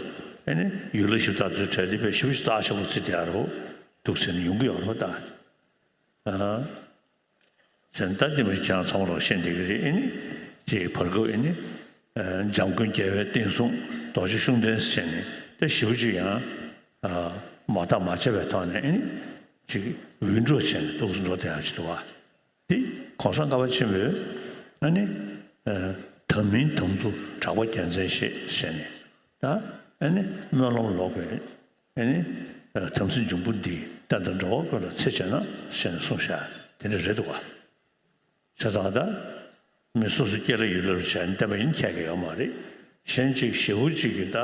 ཨེ་ནི་ཡུལ་ལྷ་གཞི་བདག་ཚོའི་གྲས་དེ་དཔེ་ཞེ་པོ་ཅིག་རྩ་ཆེན་པོ་བརྩི་བསྡད་ཡ་རེད་བོ། འདུག་ཟེར་ནས་ཡོང་གི་ཡོད་རེད་བོ་ད། ཨ། ཟེར་ན་ད་འདི་མ་ཁྱེད་རང་ཚང་མ་ལོག་ཤེས་བསྡད་ཀྱི་རེད། ཨེ་ནི་ཅིག་བར་སྐབས་ཨེ་ནི་ཨ་འཇམ་མགོན་རྒྱལ་བའི་བསྟན་སྲུང་རྡོ་རྗེ་ཤུགས་ལྡན་ཟེར་ནས་དཔེ་ཞེ་པོ་ཅིག་ཡང་ཨ་མ་བརྟག་མ་དཔྱད་པའི་ཐོག་ནས་ཨེ་ནི་ཅིག་འུད་སྒྲོག་བྱས་ནས་འདུག་སེ་འགྲོ་བསྡད་ཡ་ཅིག་འདུག་བ། དེ་གོང་ས་ལྔ་པ་ཆེན་པོས་ཨ་ནི་ཨ་དམ་མིན་དམ་ཚུལ་གྲགས་པ་རྒྱལ་མཚན་ཞེས་ཟེར་ནས་ད་ཨ་ནི་སྨོན་ལམ་ལོག་པའི་ཨ་ནི་ཨ་དམ་སྲི་འབྱུང་པོ་འདི་གཏན་དུ་འགྲོ་བ་ཀུན་ལ་འཚེ་བྱེད་ན་ཟེར་ནས་གསུངས་བཞག་དེ་འདྲ་རེད་འདུག་བ། བྱས་ཙང་ད་མི་སོ་སོ་སྐྱེ་ལ་ཡུལ་ལ་བྱས་ནས་བསྟན་པ་ཡིན་ཁྱད་ཀྱི་ཡོད་མ་རེད། གཞན་གཅིག་ཞེ་པོ་གཅིག་གིས་ད་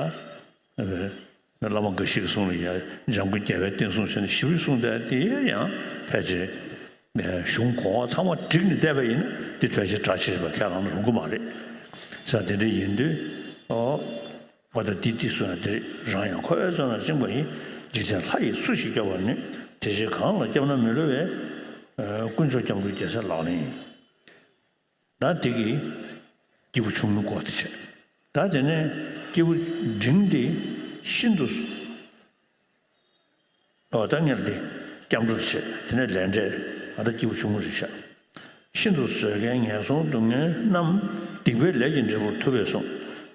ཨ་བླ་མ་འགའ་ཞིག་གི་གསུང་ལ་ཡ་འཇམ་མགོན་རྒྱལ་བའི་བསྟན་སྲུང་ཟེར་ནས་ཞེ་པོ་གསུངས་བསྡད་དེ་ཡང་ཕལ་ཆེར་ གཞུང་གོང་འོག་ཚང་མ་བསྒྲིགས་ནས་བསྡད་པ་ཡིན་ན་འདི་ཐོས་བྱེད་སྒྲ་ཆེ་ཆེ་བ་ཁས་བླངས་ན་རུང་གི་མ་རེད། ས་དེ་འདྲ་ཡིན་དུས་ཨོ། བ་ད་འདི་འདི་གསུང་ཡ་དེ་རང་ཡང་ཁོ་བོས་གསུངས་ན་བཅིངས་པ་ཡིན། འཇིག་རྟེན་ལྷ་ཡིས་སུ་ཞིག་སྐྱོབ་པར་ནུས། དེ་ཕྱིར་གང་ལ་སྐྱབས་ན་མི་བསླུ་བའི། དཀོན་མཆོག་སྐྱབས་འགྲོ་རྒྱལ་སྲས་ལག་ལེན་ཡིན། ད་དེ་གི་སྐྱེས་བུ་ཆུང་ངུའི་སྐོར་དེ་བྱས། ད་དེ་ནས་སྐྱེས་བུ་འབྲིང་དེ་ཤིན་ཏུ། ཨོ་ད་སྔར་དེ་སྐྱབས་འགྲོ་དེ་བྱས། དེ་ནས་ལས་འབྲས་ཨ་ད་སྐྱེས་བུ་ཆུང་ངུ་རེད་ཤག་ཤིན་ཏུ་བཟོད་མཁན་ངན་སོང་སྡུག་བསྔལ་རྣམས། སྡིག་པའི་ལས་ཀྱི་འབྲས་བུར་ཐུབ་པས་གསུངས།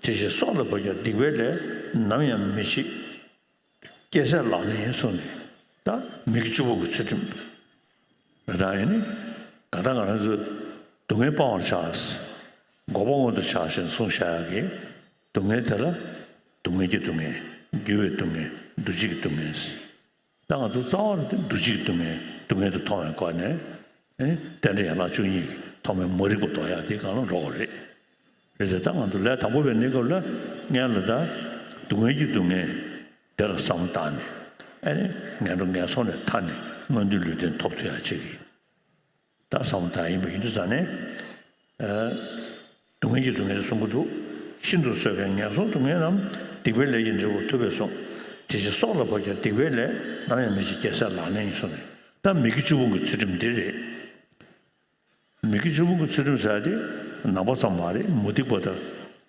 དེ་ཕྱིར་སྲོག་ལ་བབ་ཀྱང་སྡིག་པའི་ལས། ནམ་ཡང་མི་བྱེད་རྒྱལ་སྲས་ལག་ལེན་ཡིན་གསུངས་ནས། ད་མི་དགེ་བཅུ་སྤོང་གི་ཚུལ་ཁྲིམས། རེད་ད་ཡིན་ནི། གང་ལྟར་ང་རང་ཚོས་སྡུག་བསྔལ་སྤང་བར་བྱ། འགོག་པ་སྔོན་དུ་བྱ་ཞེས་གསུངས་བཞག་ཡག་གི། སྡུག་བསྔལ་དེ་ལ། སྡུག་བསྔལ་གྱི་སྡུག་བསྔལ། འགྱུར་བའི་སྡུག་བསྔལ། འདུ་བྱེད་ཀྱི་སྡུག་བསྔལ། ད་ང་ཚོ་རྩ་བ་ནས་འདུ་བྱེད་ཀྱི་སྡུག་བསྔལ་སྡུག་བསྔལ་དུ་མཐོང་བའི་སྒོ་ནས། ཨེ་རྟེན་འབྲེལ་ཡན་ལག་བཅུ་གཉིས་ཀྱི་ཐོག་མའི་མ་རིག་པ་ལྡོག་ཡག་དེ་སྒང་ལ་འགྲོ་དགོས་རེད། རེད་དེ་ད་ང་ཚོ་ལས་དང་པོ་བའི་གནས་སྐབས་ལ་སྔོན་ལ་ད་སྡུག་བསྔལ་གྱི་སྡུག་བསྔལ་དེ་ལ་བསམ་བློ་བཏང་ནས། ཨེ་ངན་འགྲོ་ངན་སོང་ནས་ཐར་ནས་སྔོན་དུ་ལུས་རྟེན་ཐོབ་ཐུབ་ཡག་ཅིག་གི། ད་བསམ་བློ་བཏང་ཡིན་པ་ཡིན་དུས་ཙང་ནས། ཨ། སྡུག་བསྔལ་གྱི་སྡུག་བསྔལ་གསུང་གི་འདུག་ཤིན་ཏུ་བཟོད་མཁན་ངན་སོང་སྡུག་བསྔལ་རྣམས། སྡིག་པའི་ལས་ཀྱི་འབྲས་བུར་ཐུབ་པས་གསུངས། དེ་ཕྱིར་སྲོག་ལ་བབ་ཀྱང་སྡིག་པའི་ལས། ནམ་ཡང་མི་བྱེད་རྒྱལ་སྲས་ལག་ལེན་ཡིན་གསུངས་ནས། ད་མི་དགེ་བཅུ་སྤོང་གི་ཚུལ་ཁྲིམས་འདི་རེད། མི་དགེ་བཅུ་སྤོང་གི་ཚུལ་ཁྲིམས་ཟེར་ཡ་དེ་ནང་པ་ཙམ་མ་རེད། མུ་སྟེགས་པ་དང་།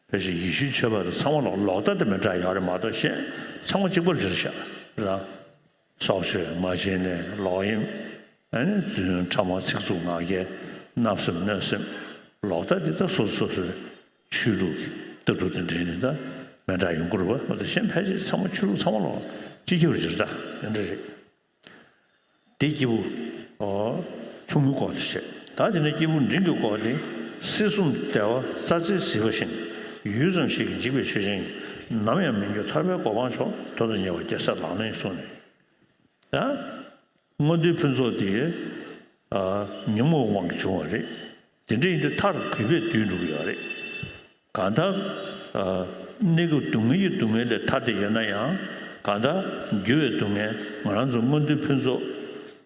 ཕལ་ཆེར་ཡེ་ཤུའི་ཆོས་པ་དང་ཚང་མ་ལ་ལོག་ལྟ་དེ་མི་འདྲ་ཡོད་རེད་མ་གཏོགས་གཞན་ཚང་མ་གཅིག་པར་གྱུར་ཤག་ར། སྲོག་གཅོད། མ་བྱིན་ལེན། ལོག་གཡེམ། ཨ་ནི་རྫུན། ཕྲ་མ། ཚིག་རྩུབ། ངག་འཁྱལ། བརྣབ་སེམས། གནོད་སེམས། ལོག་ལྟ་འདི་དག་སོ་སོ་སོ་སོའི་ཆོས་ལུགས་ཀྱི་ལྟ་གྲུབ་དང་འབྲེལ་ནས་ད་མི་འདྲ་ཡོང་གི་རེད་པ། འོ་ད་གཞན་ཕལ་ཆེར་ཚང་མ་ཆོས་ལུགས་ཚང་མ་ལོག་སྤྱི་ཁྱབ་རེད་ད་དེ་འདྲ་རེད། དེ་སྐྱེས་བུ་ཨོ་ཆུང་ངུའི་སྐོར་དེ་བྱས། ད་དེ་ནས་སྐྱེས་བུ་འབྲིང་གི་སྐོར་དེ། སྲིད་གསུམ་བདེ་བ་རྩྭ་རྩེའི་ཟིལ་པ་བཞིན། ཡུད་ཙམ་ཞིག་གིས་འཇིག་པའི་ཆོས་ཅན། ནམ་ཡང་མི་འགྱུར་ཐར་པའི་གོ་འཕང་མཆོག་དོན་དུ་གཉེར་བ་རྒྱལ་སྲས་ལག་ལེན་གསུངས་ནས། ད་མངོན་མཐོའི་ཕུན་ཚོགས་དེ་ཨ་ཉོན་མོངས་དབང་གིས་བྱུང་བ་རེད། དེ་འདྲ་ཡིན་དུས་མཐར་གུས་པས་བསྡུས་འགྲོ་གི་ཡོད་རེད། གང་ལྟར་ཨ་གནས་སྐབས་སྡུག་བསྔལ་གྱི་སྡུག་བསྔལ་ལས་ཐར་བསྡད་ཡོད་ན་ཡང་། གང་ལྟར་འགྱུར་བའི་སྡུག་བསྔལ། ང་རང་ཚོ་མངོན་མཐོའི་ཕུན་ཚོགས།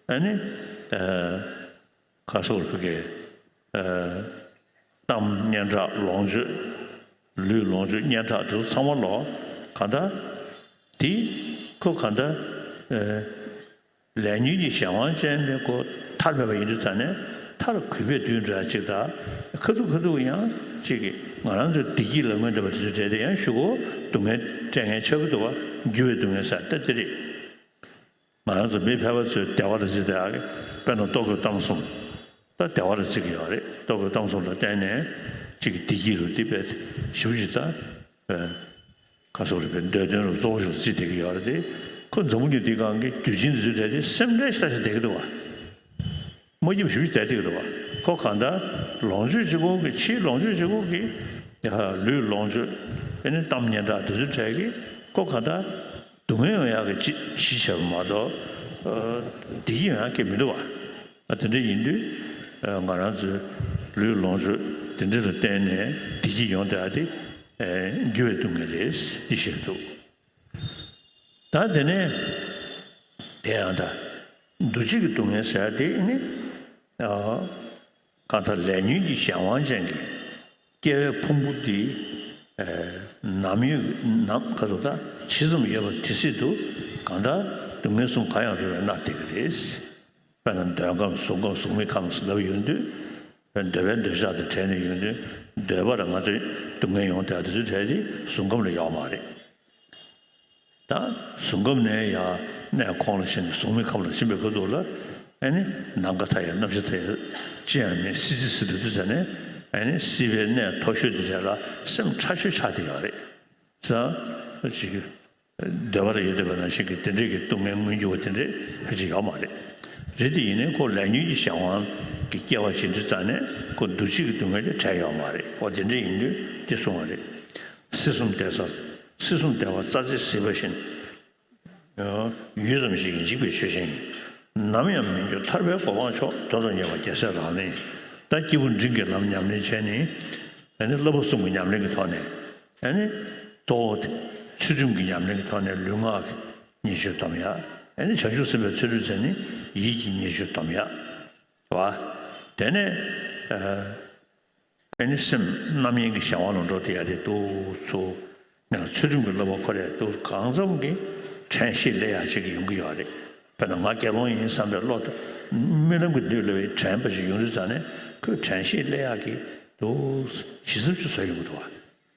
ཨ་ནི་ཨ་ག་སོགས་ཕ་གི་ཨ་གཏམ་སྙན་གྲགས། ལོངས་སྤྱོད། ལུས་ལོངས་སྤྱོད་སྙན་གྲགས་དེ་ཚོ་ཚང་མ་ལོག་གང་ལྟར་དེ་ཁོ་གང་ལྟར་ཨ་ལས་ཉོན་གྱི་གཞན་དབང་ཅན་དེ་ཁོ་ཐར་མེད་པ་ཡིན་དུས་ཙང་ནས། མཐར་གུས་པས་བསྡུས་འགྲོ་ཡ་ཅིག་དང་། ཁ་ཐུག་ཁ་ཐུག་ཡང་ཅིག་གིས་ང་རང་ཚོའི་བདེ་སྐྱིད་ལ་མངོན་འདོད་པ་དེ་ཚོ་འདྲ་དེ་ཡང་ཞུ་གོ་སྡུག་བསྔལ་སྤྲད་མཁན་ཆགས་ཀྱི་འདུག་བ། འགྱུར་བའི་སྡུག་བསྔལ་ཟེར་ད་དེ་རེད། ང་རང་ཚོ་མི་ཕལ་པ་ཚོས་བདེ་བ་དང་ཅི་བདེ་བ་གི་དཔེར་ན་ལྟོ་གོས་གཏམ་གསུམ། ད་བདེ་བ་ལ་བརྩི་གི་ཡོད་རེད། ལྟོ་གོས་གཏམ་གསུམ་ལ་བརྟེན་ནས་གཅིག་གི་བདེ་སྐྱིད་རུ་དེ་བས་ཞིབ་ཅིག་ད་བས་ཁ་སོག་རེ་བས་འདོད་དོན་རུ་གཙོ་བོ་ཞིག་ལ་བརྩི་བསྡད་ཀྱི་ཡོད་རེད་དེ། ཁོ་འཛམ་བུ་གླིང་འདིའི་སྒང་གི་རྒྱུ་ཆེན་འདི་ཚོའི་གྲས་དེ་སེམས་ཁྲལ་ཞིག་ད་ཞིག་བསྡད་ཀྱི་འདུག་བ། མ་སྐྱིད་པ་ཞིབ་ཅིག་བསྡད་བསྡད་ཀྱི་འདུག་བ། ཁོ་གང་ལྟར་ལོངས་སྤྱོད་གཅིག་པོ་གི་ཕྱིའི་ལོངས་སྤྱོད་གཅིག་པོ་གི་ཡ་ལུས་ལོངས་སྤྱོད། ཨེ་ནི་གཏམ་སྙན་གྲགས་འདི་ཚོའི་གྲས་ཀྱི་ཁོ་གང་ལྟར། སྡུག་བསྔལ་ཡོང་ཡག་གི་ཅི་གཞི་བྱས་པ་མ་གཏོགས། ཨ་བདེ་སྐྱིད་ཡོང་ཡག་གི་མི་འདུག་བ། ཨ་དེ་འདྲ་ཡིན་དུས་ཨ་ང་རང་ཚོའི་ལུས་ལོངས་སྤྱོད་དེ་འདྲ་ལ་བརྟེན་ནས་བདེ་སྐྱིད་ཡོང་བསྡད་ཡག་དེ་ཨ་འགྱུར་བའི་སྡུག་བསྔལ་རེད་འདི་ཤེས་ཀྱི་འདུག་ད་དེ་ནས་དེ་ཡང་ད་འདུ་བྱེད་ཀྱི་སྡུག་བསྔལ་ཟེར་ཡག་དེ་ནི་ཨ། གང་ལྟར་ལས་ཉོན་གྱི་གཞན་དབང་ཅན་གྱི་སྐྱེ་བའི་ཕུང་པོ་འདི་ཨེ་ནམ་ཡོད་ནམ་ག་ཚོད་ད་ཇི་ཙམ་ཡོད་པ་དེ་སྲིད་དུ་གང་ལྟར་སྡུག་བསྔལ་གསུམ་གང་ཡང་རུང་བས་མནར་བསྡད་ཀྱི་རེད། དཔེར་ན་འདོད་ཁམས་གཟུགས་ཁམས་གཟུགས་མེད་ཁམས་ལབ་ཡོང་དུས། འདོད་པའི་འདོད་ཆགས་དང་བྲལ་ནས་ཡོང་དུས། འདོད་པ་ལ་ང་ཚོས་སྡུག་བསྔལ་ཡོང་བསྡད་དེ་ཚོའི་གྲས་དེ་གཟུགས་ཁམས་ལ་ཡོད་མ་རེད། ད་གཟུགས་ཁམས་ནས་ཡར་གནས་ཁོང་ལ་ཕྱིན་ནས་གཟུགས་མེད་ཁམས་ལ་ཕྱིན་པའི་ཁ་ཐུག་ལ། ཨ་ནི་ནམ་མཁའ་མཐའ་ཡས་གནམ་གཤིས་མཐའ་ཡས་ཅི་ཡང་མེད། སྲིད་རྩེ་སྲིད་དུ་འདུག་ཟེར་ནས། ཨ་ནི་སྲིད་པའི་གནས་མཐོ་ཤོས་དེ་རེད་ལ་སེམས་ཁྲལ་ཤོས་ཆགས་བསྡད་ཡོད་རེད། ཙང་ཅིག་འདོད་པ་ལ་ཡོད་འདོད་པ་ནང་བཞིན་གྱི་དེ་འདྲས་ཀྱི་སྡུག་བསྔལ་མངོན་གྱུར་བ་དེ་འདྲས་ཕལ་ཆེར་ཡོད་མ་རེད། རེད་དེ་ཡིན་ནའི་ཁོ་ལས་ཉོན་གྱི་གཞན་དབང་གི་སྐྱེ་བ་བྱེད་དུས་ཙང་ནས་ཁོ་འདུ་བྱེད་ཀྱི་སྡུག་བསྔལ་དེ་བྲལ་ཡོད་མ་རེད། འོ་དེ་འདྲས་ཡིན་དུས་དེ་གསུང་བ་རེད། སྲིད་གསུམ་བདེ་ས། སྲིད་གསུམ་བདེ་བ་རྩྭ་རྩེའི་ཟིལ་པ་བཞིན། ཡུད་ཙམ་ཞིག་གིས་འཇིག་པའི་ཆོས་ཅན། ནམ་ཡང་མི་འགྱུར་ཐར་པའི་གོ་འཕང་མཆོག་དོན་དུ་གཉེར་བ་རྒྱལ་སྲས་ལག་ལེན། ད་སྐྱེས་བུ་འབྲིང་གིས་ལམ་ཉམས་ལེན་བྱས་ནས། ཨ་ནི་བསླབ་པ་གསུམ་གྱི་ཉམས་ལེན་གྱི་ཐོག་ནས། ཨ་ནི་གཙོ་བོ་དེ་ཚུལ་ཁྲིམས་ཀྱི་ཉམས་ལེན་གྱི་ཐོག་ནས་ལུས་ངག་གི་ཉེས་སྤྱོད་སྡོམ་ཡ། ཨ་ནི་བྱང་ཆུབ་སེམས་དཔའི་ཚུལ་ཁྲིམས་ཟེར་ནི་ཡིད་ཀྱི་ཉེས་སྤྱོད་སྡོམ་ཡ། བ། དེ་ནས་ཨ་ཨ་ནི་སེམས་རྣམ་གཡེང་གི་གཞན་དབང་ལ་འགྲོ་བསྡད་ཡ་དེ་འདུག་ཚུལ། ནས་ཚུལ་ཁྲིམས་ཀྱི་བསླབ་པ་ཁོ་རེ་འདུག་གང་འཚམ་གྱི་དྲན་ཤེས་སླེབས་ཡ་ཅིག་ཡོང་གི་ཡོད་རེད། དཔེར་ན་ང་དགེ་སློང་ཡིན་བསམ་པའི་བློ་དང་རྨི་ལམ་གྱི་ནུས་སླེབས་པའི་དྲན་པ་ཞིག་ཡོང་དུས་ཙང་ནས་ཁོས་དྲན་ཤེས་སླེབས་ཡག་གི་འདུག་ཞིབ་ཚགས་ཅིག་བཟོ་ཡོང་གི་འདུག་བ།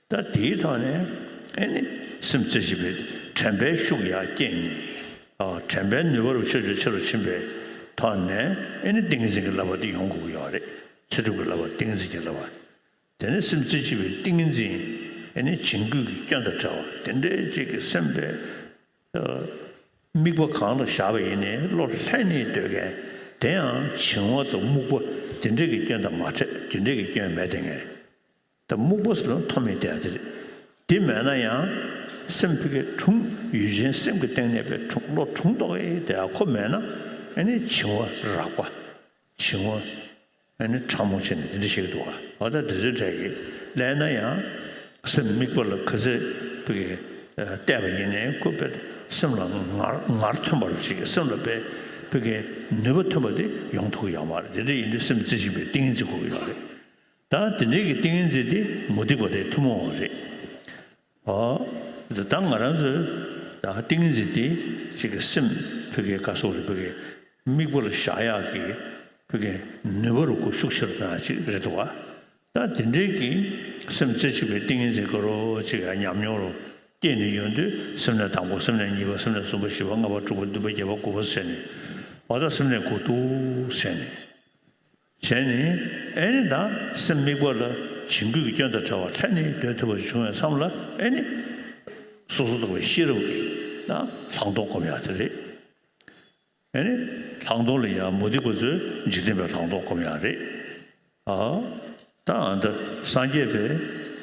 ད་དེའི་ཐོག་ནས་ཨེ་ནི་སེམས་རྩེ་གཅིག་པའི་དྲན་པའི་ཤུགས་ཡར་བསྐྱེད་ནས། ཨ་དྲན་པའི་ནུས་པ་རུ་ཆེ་རུ་ཆེ་རུ་ཕྱིན་པའི་ཐོག་ནས་ཨེ་ནི་ཏིང་ངེ་འཛིན་གྱི་བསླབ་པ་དེ་ཡོང་དགོས་ཀྱི་ཡོད་རེད། ཚུལ་ཁྲིམས་ཀྱི་བསླབ་པ་ཏིང་ངེ་འཛིན་གྱི་བསླབ་པ། དེ་ནས་སེམས་རྩེ་གཅིག་པའི་ཏིང་ངེ་འཛིན་ཨེ་ནི་བྱིང་རྒོད་ཀྱི་སྐྱོན་དང་བྲལ་བ་དེ་འདྲའི་ཅིག་གི་སེམས་པའི་ཨ་དམིགས་པ་གང་ལ་བཞག་པ་ཡིན་ནའི་བློ་ལྷན་ནེ་སྡོད་མཁན་དེ་ཡང་བྱིང་བ་དང་རྨུགས་པ་དེ་འདྲའི་གི་སྐྱོན་དང་མ་བྲལ་དེ་འདྲའི་གི་སྐྱོན་མེད་དེ་ངས། ད་རྨུགས་པ་ཟེར་ན་མཐོ་དམན་དེ་ཡང་དེ་རེད། དེ་མེད་ན་ཡང་སེམས་ཕ་གི་གྲུང་ཡུལ་ཅན་སེམས་ཀྱི་སྟེང་ནས་པའི་གྲུང་བློ་གྲུང་ཏོག་ཨེ་དེ་ཡང་ཁོ་མེད་ན་ཨེ་ནི་བྱིང་བ་རགས་པ་བྱིང་བ་ཨེ་ནི་ཕྲ་མོ་བྱས་ནས་དེ་འདྲ་བཤད་ཀྱི་འདུག་བ། འོ་ད་དེ་ཚོའི་གྲས་ཀྱི་ལན་ན་ཡང་སེམས་དམིགས་པ་ལ་ག་ཚོད་ཕ་གི་བལྟས་པ་ཡིན་ནའི་ཁོ་པའི་སེམས་ལ་ངར་ངར་ཐོན་པ་རུ་ཞིག་སེམས་ལ་པའི་ཕ་གི་ནུས་པ་ཐོན་པ་དེ་ཡོང་ཐུབ་ཀྱི་ཡོད་མ་རེད། དེ་འདྲ་ཡིན་དུས་སེམས་རྩེ་གཅིག་པའི་ཏིང་ངེ་འཛིན་དགོས་ཀྱི་ཡོད་རེད། ད་དེ་འདྲའི་གི་ཏིང་ངེ་འཛིན་དེ་མུ་སྟེགས་པ་དེའི་ཐུན་མོང་བ་རེད། ཨོ། ད་ང་རང་ཚོས་ད་ཏིང་ངེ་འཛིན་དེ་ཅིག་གི་སེམས་ཕ་གིའི་བཀའ་སོགས་རེད། ཕ་གིའི་དམིགས་པ་ལ་བཞག་ཡག་གི་ཕ་གིའི་ནུས་པ་རུ་ཁོ་ཤུགས་ཆེ་རུ་གཏོང་ཡག་ཅིག་རེད་འདུག་བ། ད་དེ་འདྲའི་གི་སེམས་རྩེ་གཅིག་པའི་ཏིང་ངེ་འཛིན་དགའ་རོགས་ཅིག་ཡང་ཉམས་མྱོང་རུ་སྐྱེས་ནས་ཡོང་དུས་སེམས་ནས་དང་པོ་སེམས་ནས་གཉིས་པ་སེམས་ནས་གསུམ་པ་བཞི་པ་ལྔ་པ་དྲུག་པ་བདུན་པ་བརྒྱད་པ་དགུ་པ་ཟེར་ནས་བ་ད་སེམས་ནས་དགུ་ཏུ་ཟེར་ནས། བྱས་ནས་ཨེ་ནི་ད་སེམས་དམིགས་པ་ལ་བྱིང་རྒོད་ཀྱི་སྐྱོན་དང་བྲལ་བ་ལྷན་ནེ་སྡོད་ཐུབ་པ་ཞིག་བྱུང་བའི་མཚམས་ལ་ཨེ་ནི་སོ་སོ་རྟོག་པའི་ཤེས་རབ་ཀྱིས་ད་ལྷག་མཐོང་སྒོམ་ཡག་དེ་རེད། ཨེ་ནི་ལྷག་མཐོང་ལ་ཡང་མུ་སྟེགས་པ་ཚོས་འཇིག་རྟེན་པའི་ལྷག་མཐོང་སྒོམ་ཡག་རེད། ཨ་ད་ཨ་ད་སངས་རྒྱས་པའི་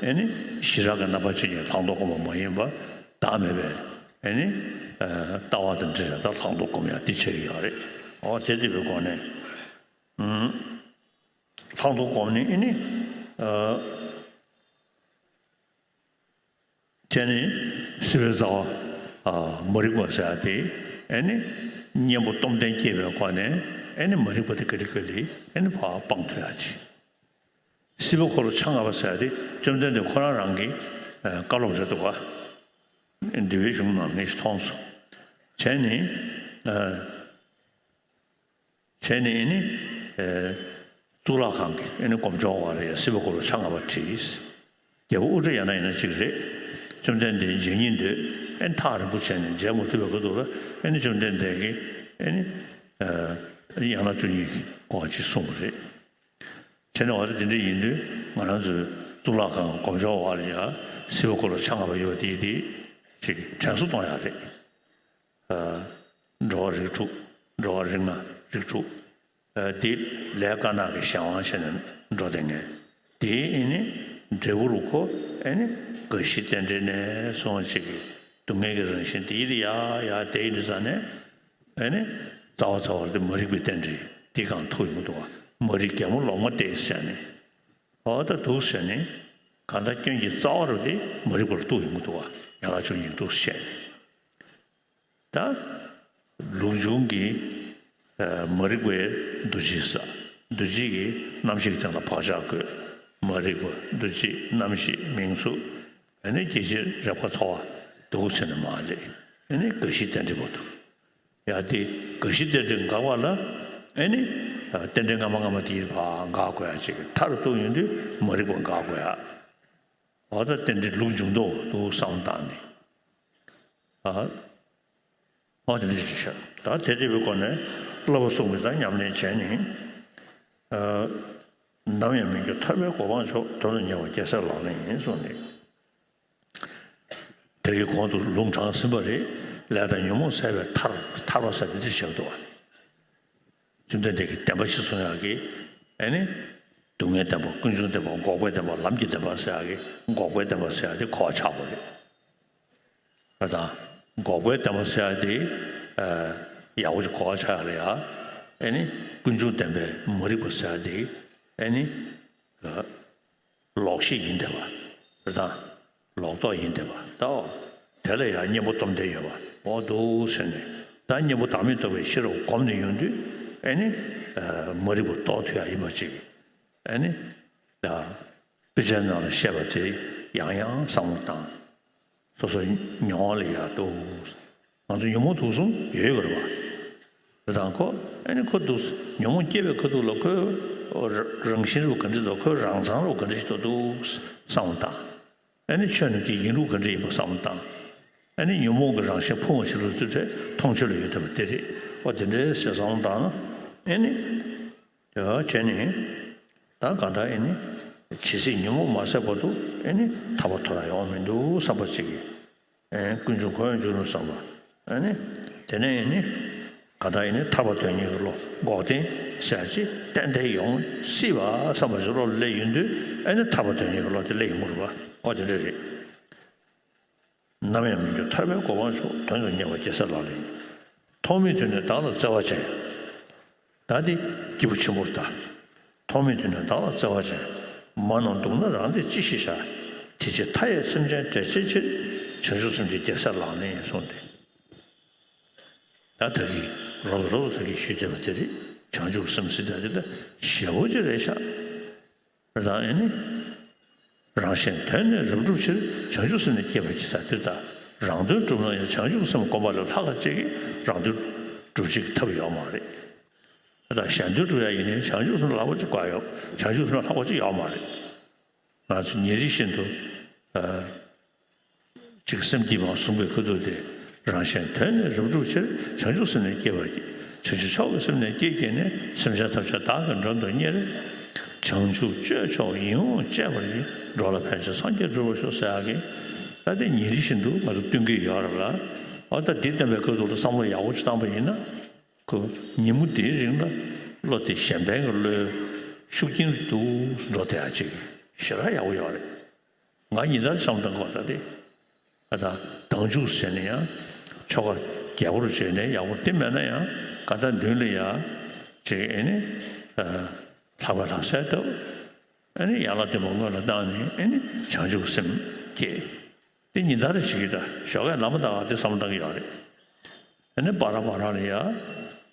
ཨེ་ནི་ཞི་རགས་ཀྱི་རྣམ་པ་ཅན་གྱི་ལྷག་མཐོང་སྒོམ་པ་མ་ཡིན་པ་བདག་མེད་པའི་ཨེ་ནི་ལྟ་བ་དང་འབྲེལ་བའི་ད་ལྷག་མཐོང་སྒོམ་ཡག་འདི་བྱེད་ཀྱི་ཡོད་རེད། ཨོ་དེ་འདི་པའི་སྒོ་ནས། ལྷག་མཐོང་སྒོམ་ནི་ཨེ་ནི། ཨ་དེ་ནི་སྲིད་པའི་རྩ་བ་ཨ་མ་རིག་པ་ཟེར་ཡ་དེ་ཨེ་ནི་གཉེན་པོ་སྟོབས་ལྡན་སྐྱེས་པའི་སྒོ་ནས་ཨེ་ནི་མ་རིག་པ་དེ་ག་ལེ་ག་ལེ་ཨེ་ནི་ཕར་སྤང་ཐུབ་ཡ་ཅིག་སྲིད་པ་འཁོར་ལོ་ཆ་ལྔ་པ་ཟེར་ཡ་དེ་བཅོམ་ལྡན་འདས་ཁོ་རང་རང་གི་ཨ་བཀའ་སློབ་རེད་འདུག་ག་འདི་བའི་གཞུང་ནང་ངས་ཤིག་མཐོང་སོང་། བྱས་ནི་ཨ། བྱས་ནས་ཨེ་ནི། ཨེ། གཙུག་ལག་ཁང་གི་ཨེ་ནི་སྒོམ་སྦྱོང་བ་ལ་ཡང་སྲིད་པ་འཁོར་ལོ་ཆ་ལྔ་པ་བྲིས། རྒྱལ་པོ་ཨུ་དྲ་ཡ་ན་ཡིན་ན་གཅིག་རེད། བཅོམ་ལྡན་འདས་མཇལ་སྙིང་འདོད་ཨེ་ནི་ཐག་རིང་པོ་བྱས་ནས་མཇལ་མ་ཐུབ་པའི་སྐབས་དུ་ལ་ཨེ་ནི་བཅོམ་ལྡན་འདས་ཀྱིས་ཨེ་ནི། ཨེ། ཡན་ལག་བཅུ་གཉིས་ཀྱི་སྐོར་ཅིག་གསུངས་པ་རེད། བྱས་ནས་འོ་ད་དེ་འདྲ་ཡིན་དུས་ང་རང་ཚོའི་གཙུག་ལག་ཁང་སྒོམ་སྦྱོང་བ་ལ་ཡང་སྲིད་པ་འཁོར་ལོ་ཆ་ལྔ་པ་ཡོད་པ་དེ་དེ་ཅིག་དྲན་གསོ་གཏོང་ཡག་རེད། འགྲོ་བ་རིགས་དྲུག་འགྲོ་བ་རིགས་ལྔ་རིགས་དྲུག་འདི་ལས་དཀར་ནག་གི་གཞན་དབང་བྱས་ནས་འགྲོ་བསྡད་མཁན། དེའི་ཨེ་ནི་འབྲས་བུ་རུ་ཁོ་ཨེ་ནི་རྒ་ཤི་རྟེན་འབྲེལ་ནས་སོང་ཅིག་གི་སྡུག་བསྔལ་གྱི་རང་བཞིན་དེ་ཡི་ཡ་ཡ་དེ་ཡི་དུས་ཙང་ནས་ཨེ་ནི་རྩ་བ་རྩ་བར་དེ་མ་རིག་པའི་རྟེན་འབྲེལ་དེ་གང་ཐུག་ཡོང་གི་འདུག་བ། མ་རིག་རྒན་མོ་ལོག་མ་སྟེ་ཟེར་ནས། འོ་ད་འདུག་ཟེར་ནས་གང་ལྟར་སྐྱོན་གྱི་རྩ་བ་རུ་དེ་མ་རིག་པར་གཏུགས་ཡོང་གི་འདུག་བ། ཡན་ལག་བཅུ་གཉིས་འདུག་བཤད་ནས། ད་ལུགས་འབྱུང་གི་མ་རིག་པའི་འདུ་བྱེད་ས། འདུ་བྱེད་ཀྱི་རྣམ་ཤེས་ཀྱི་སྟེང་ལ་བག་ཆགས་བཀོད། མ་རིག་པ་འདུ་བྱེད་རྣམ་ཤེས་མིང་གཟུགས། ཨ་ནི་སྐྱེ་མཆེད་རེག་པ་ཚོར་བ་འདུག་ཟེར་ནས་མ་རེད། ཨ་ནི་རྒ་ཤི་རྟེན་འབྲེལ་བར་དུ། ཡ་དེ་རྒ་ཤི་རྟེན་འབྲེལ་འགག་པ་ལ་ཨེ་ནི་རྟེན་འབྲེལ་སྔ་མ་སྔ་མ་དེའི་ཕར་འགག་དགོས་ཡ་ཅིག་མཐར་ཐུག་ཡོང་དུས་མ་རིག་པ་འགག་དགོས་ཡ། འོ་ད་རྟེན་འབྲེལ་ལུགས་འབྱུང་ལྡོག་འདུག་བསམ་བཏང་ནས། ཨ། འོ་དེ་འདྲ་ཅིག་བཤད། ད་དེ་འདྲ་བའི་སྒོ་ནས་བསླབ་པ་གསུངས་པའི་ད་ཉམས་ལེན་བྱས་ནས། ཨ། ནམ་ཡང་མི་འགྱུར་ཐར་པའི་གོ་འཕང་མཆོག་དོན་དུ་གཉེར་བ་རྒྱལ་སྲས་ལག་ལེན་ཡིན་གསུངས་ནས། དེ་གི་གོང་དུ་ལུང་དྲངས་ཟིན་པ་རེད། ལས་དང་ཉོན་མོངས་ཟད་པའི་ཐར་ཐར་པ་ཟེར་དེ་འདྲ་བཤད་འདུག་བ། བཅོམ་ལྡན་འདས་ཀྱི་བདེན་པ་གཞི་བཟུང་ཡག་གི་ཨེ་ནི། སྡུག་བསྔལ་བདེན་པ་ཀུན་འབྱུང་བདེན་པ་འགོག་པའི་བདེན་པ་ལམ་གྱི་བདེན་པ་ཟེར་ཡག་གི་འགོག་པའི་བདེན་པ་ཟེར་ཡག་དེ་གོ་བ་ཆགས་པ་རེད། ཨ་དང་། འགོག་པའི་བདེན་པ་ཟེར་ཡག་དེ། ཨ། ཡག་པོ་ཅིག་གོ་བ་ཆགས་ཡག་རེད་ཡ། ཨེ་ནི། ཀུན་འབྱུང་བདེན་པའི་མ་རིག་པ་ཟེར་ཡག་དེ། ཨེ་ནི། ལོག་ཤེས་ཡིན་བསྡད་པ་རེད་དང་། ལོག་རྟོག་ཡིན་བསྡད་པ་ད་འོ། དེ་ལ་ཡང་གཉེན་པོ་སྟོབས་ལྡན་ཡོད་པ་འོ་འདུག་ཟེར་ནས་ད་གཉེན་པོ་བདག་མེད་རྟོགས་པའི་ཤེས་རབ་བསྒོམས་ནས་ཡོང་དུས་ ཨེ་ནི་མ་རིག་པ་རྟོགས་ཐུབ་ཡ་ཡིན་པ་ཅིག་ཨེ་ནི་ད་དཔེ་ཆའི་ནང་ལ་བཤད་པ་དེ་ཡང་ཡང་བསམ་བློ་བཏང་། སོ་སོ་ཉོན་མོངས་ལ་ཡག་འདུག་ང་ཚོ་ཉོན་མོངས་དུག་གསུམ་ཡོད་ཡོད་རེད་པ། རེད་དང་ཁོ་ཨེ་ནི་ཁོ་འདུག་ཉོན་མོངས་སྐྱེ་བའི་ཁ་ཐུག་ལ་ཁོའི་རང་བཞིན་རུ་ག་འདྲ་འདུག་ཁོའི་རང་མཚང་རུ་ག་འདྲ་ཞིག་འདུག་འདུག་བསམ་བློ་བཏང་། ཨེ་ནི་ཆོས་རྣམས་ཀྱི་ཡིན་ལུགས་ག་འདྲ་ཡིན་པ་བསམ་བློ་བཏང་། ཨེ་ནི་ཉོན་མོངས་ཀྱི་རང་བཞིན་ཕུང་བ་ཞིག་ལ་ཚུད་ཚེ་མཐོང་ཆོས་ལ་ཡོད་བསྡད་པ་དེ་རེད། ཨོ་དེ་འདྲའི་ཟེར་བསམ་བློ་བཏང་ན་ཨེ་ནི། ཡ་བྱས་ནས་ད་ག་ད་ཨེ་ནི་ཇི་སྲིད་ཉོན་མོངས་མ་ཟད་བར་དུ་ཨེ་ནི་ཐར་པ་ཐོབ་ཡ་ཡོང་མི་འདུག་བསམ་པ་ཅིག་གིས་ཨེ་ཀུན་འབྱུང་འཁོར་བའི་འཇུག་ནུས་བསམ་པ་ཨེ་ནི་དེ་ནས་ཨེ་ནི་ག་ད་ཨེ་ནི་ཐར་པ་དོན་གཉེར་གྱི་བློ་འགོག་བདེན་ཟེར་ཅིག་ཏན་ཏན་ཡོང་སྲིད་པ་བསམ་པ་ཅིག་བློ་ལ་སླེབས་ཡོང་དུས་ཨེ་ནི་ཐར་པ་དོན་གཉེར་གྱི་བློ་དེ་སླེབས་ཡོང་གི་རེད་པ། ཨོ་དེ་འདྲ་རེད། ནམ་ཡང་མི་འགྱུར་ཐར་པའི་གོ་འཕང་མཆོག་དོན་དུ་གཉེར་བ་རྒྱལ་སྲས་ལག་ལེན་ཡིན། ཐོག་མེད་དུས་ནས་བདག་ལ་བརྩེ་བ་ཅན། ད་འདི་སྐྱེས་བུ་ཆེན་པོར་ལྟ། ཐོག་མེད་དུས་ནས་བདག་ལ་བརྩེ་བ་ཅན། མ་རྣམས་སྡུག་ན་རང་བདེ་ཅི་ཞིག་བྱ། དེ་ཕྱིར་མཐའ་ཡས་སེམས་ཅན་བསྒྲལ་བྱའི་ཕྱིར། བྱང་ཆུབ་སེམས་ཀྱིས་རྒྱལ་སྲས་ལག་ལེན་ཡིན་གསུངས་ཏེ། ད་ད་གིན་རོབ་རོབ་ད་གིན་ཞུས་བསྡད་པ་དེ་རེད། བྱང་ཆུབ་སེམས་ཟེར་དེ་ད་ཞེ་པོ་ཅིག་རེད་ཤག་རེད་དང་ཨེ་ནི། རང་གཞན་དོན་ནི་རབ་བསྒྲུབ་ཕྱིར། བྱང་ཆུབ་སེམས་ནི་བསྐྱེད་པར་བགྱི་ཟེར་དེ་ལྟར་རང་དོན་བསྒྲུབ་ན་ཡང་བྱང་ཆུབ་སེམས་བསྒོམ་པ་ལས་ལྷག་ག་ཅིག་གིས་རང་དོན་སྒྲུབ་བྱེད་ཀྱི་ཐབས་ཡོད་མ་རེད། དེ་ལྟར་གཞན་དོན་སྒྲུབ་ཡ་ཡིན་ནའི་བྱང་ཆུབ་སེམས་ལ་ལྷག་པ་ཅིག་དགོས་ཡོད། བྱང་ཆུབ་སེམས་ལ་ལྷག་པ་ཅིག་ཡོད་མ་རེད། ང་ཚོ་ཉིན་རེ་བཞིན་དུ་ཨ། ཅིག་སེམས་བསྐྱེད་མ་གསུངས་པའི་ཁ་ཐུག་དེ། རང་གཞན་དོན་ནི་རབ་བསྒྲུབ་ཕྱིར། བྱང་ཆུབ་སེམས་ནི་བསྐྱེད་པར་བགྱི། བྱང་ཆུབ་མཆོག་གི་སེམས་ནི་བསྐྱེད་བགྱིས་ནས། སེམས་ཅན་ཐམས་ཅད་བདག་གིས་མགྲོན་དུ་གཉེར། བྱང་ཆུབ་སྤྱོད་མཆོག་ཡིད་འོང་སྤྱད་པར་བགྱི། འགྲོ་ལ་ཕན་ཕྱིར་སངས་རྒྱས་འགྲུབ་པར་ཤོག་ཟེར་ཡག་གི། ད་དེ་ཉིན་རེ་བཞིན་དུ་ང་ཚོ་བསྟུན་གྱི་ཡོད་རེད་ལ། འོ་ད་འདི་བསྟན་པའི་ཁ་ཐུག་ལ་བསམ་བློ་ཡག་པོ་ཅིག་བཏང་པ་ཡིན་ན། ཁོ་ཉིན་མོ་འདིའི་རིང་ལ་བློ་དེ་གཞན་ཕན་གྱི་བློའི་ཤུགས་རྐྱེན་དུ་འགྲོ་བསྡད་ཡག་ཅིག་ཞེ་དྲག་ཡག་པོ་ཡོད་རེད། ང་ཉིན་ལྟར་བསམ་བཏང་དགོས་ད་དེ། ཨ་ད་དྭངས་བཅུག་ཟེར་ནས་ཡང་ཆོ་ག་རྒྱས་པོར་བྱས་ནས་ཡག་པོ་དེ་མེད་ན་ཡང་ག་ད་མདུན་ལ་ཡ་ཅིག་ཨེ་ནི་ལྷག་པའི་ལྷག་སའི་སྟབས་ཨེ་ནི་ཡན་ལག་བདུན་པ་སྔོན་ལ་བཏང་ནས་ཨེ་ནི་བྱང་ཆུབ་སེམས་བསྐྱེད། དེ་ཉིན་ལྟར་བྱེད་ཀྱི་ད་ཞོགས་ཀས་ལམ་བཏང་བ་དེ་བསམ་བཏང་གི་ཡོད་རེད། ཨ་ནི་བར་བར་ལ་ཡ།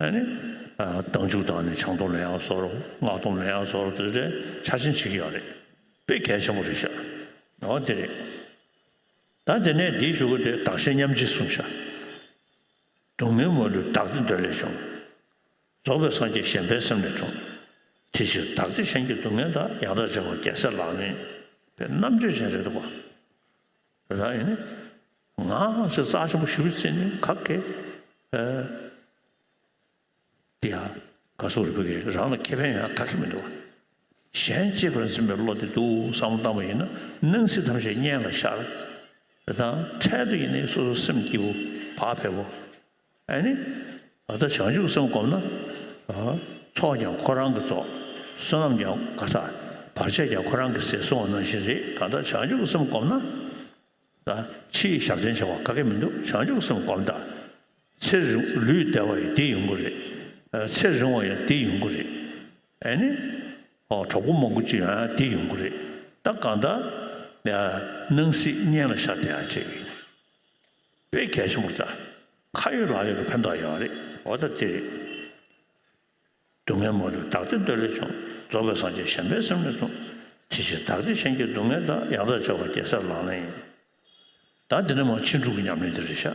ཨ་ནི་ཨ་དྭངས་བཅུག་བཏང་ནས་བྱང་སྡོམ་ལེན་ཡག་བཟོ་རོགས། སྔགས་སྡོམ་ལེན་ཡག་བཟོ་རོགས་དེ་འདྲའི་ཆ་ཆེན་བྱེད་ཀྱི་ཡོད་རེད། དཔེ་གལ་ཆེན་པོ་རེད་ཤག་འོ་དེ་རེད། ད་དེ་ནས་འདིའི་གཞུག་གུ་དེ་བདག་གཞན་མཉམ་བརྗེ་གསུངས་ཤག་སྡུག་བསྔལ་མ་ལུས་བདག་བདེ་འདོད་ལས་བྱུང་། རྫོགས་པའི་སངས་རྒྱས་གཞན་ཕན་སེམས་ལས་འཁྲུངས། དེ་ཕྱིར་བདག་བདེ་གཞན་གྱི་སྡུག་བསྔལ་དག །ཡང་དག་བྱ་བ་རྒྱལ་སྲས་ལག་ལེན་ཡིན། པའི་རྣམ་དཔྱོད་ཅན་རེད་འདུག་ག་རེད་ད་ཡིན་ནི། ང་ཞེས་རྩ་ཆེན་པོ་ཞུ་བའི་ཚེ་ནི་ག་གེ་ཨེ། འདི་ཡང་ག་སོགས་རིག་པའི་རང་ལ་ཁེ་ཕན་ཡང་ག་གེ་མི་འདུག་གཞན་གཅེས་པར་འཛིན་པའི་བློ་དེ་འདུག་བསམ་བློ་བཏང་བ་ཡིན་ན་སྣང་སྲིད་ཐམས་ཅད་གཉེན་ལ་ཤར། དེ་དང་འཕྲལ་དུ་ཡིན་ནའི་སོ་སོ་སེམས་སྐྱིད་པོ་བག་ཕེབས་པོ། ཨ་ནི། ད་ལྟ་བྱང་ཆུབ་སེམས་བསྒོམས་ན། ཨ། ཚོགས་ཀྱང་ཁོ་རང་གི་ཚོགས། བསོད་ནམས་ཀྱང་ག་ས། བར་ཆད་ཀྱང་ཁོ་རང་གི་ཟས་སོང་བ་ནང་བཞིན་རེད། གང་ལྟར་བྱང་ཆུབ་སེམས་བསྒོམས་ན། ད་ཕྱི་ཡི་ཞབས་བརྟན་བྱ་བ་ག་གེ་མི་འདུག་བྱང་ཆུབ་སེམས་བསྒོམས་ད། ཚེ་རིང་ལུས་བདེ་བ་ཡི་དེ་ཡོང་གི་རེད། ཨ། ཚེ་རིང་བ་ཡང་དེ་ཡོང་གི་རེད། ཨ་ནི། ཨོ་གྲོགས་པོ་མང་པོ་ཅིག་ཡང་དེ་ཡོང་གི་རེད། ད་གང་ལྟར། ཡ། སྣང་སྲིད་གཉེན་ལ་ཤར་བསྡད་ཡ་ཅིག་དཔེ་གལ་ཆེན་པོ་རེད་ད། ཁ་ཡོད་ལག་ཡོད་ཀྱི་ཕན་ཐོགས་ཡོད་རེད། འོ་ད་དེ་རེད། སྡུག་བསྔལ་མ་ལུས་བདག་བདེ་འདོད་ལས་བྱུང་། རྫོགས་པའི་སངས་རྒྱས་གཞན་ཕན་སེམས་ལས་འཁྲུངས། དེ་ཕྱིར་བདག་བདེ་གཞན་གྱི་སྡུག་བསྔལ་དག །ཡང་དག་བྱ་བ་རྒྱལ་སྲས་ལག་ལེན་ཡིན། ད་འདི་ནི་མ་ཕྱིན་དྲུག་གི་ཉམས་ལེན་དེ་རེད་ཤག་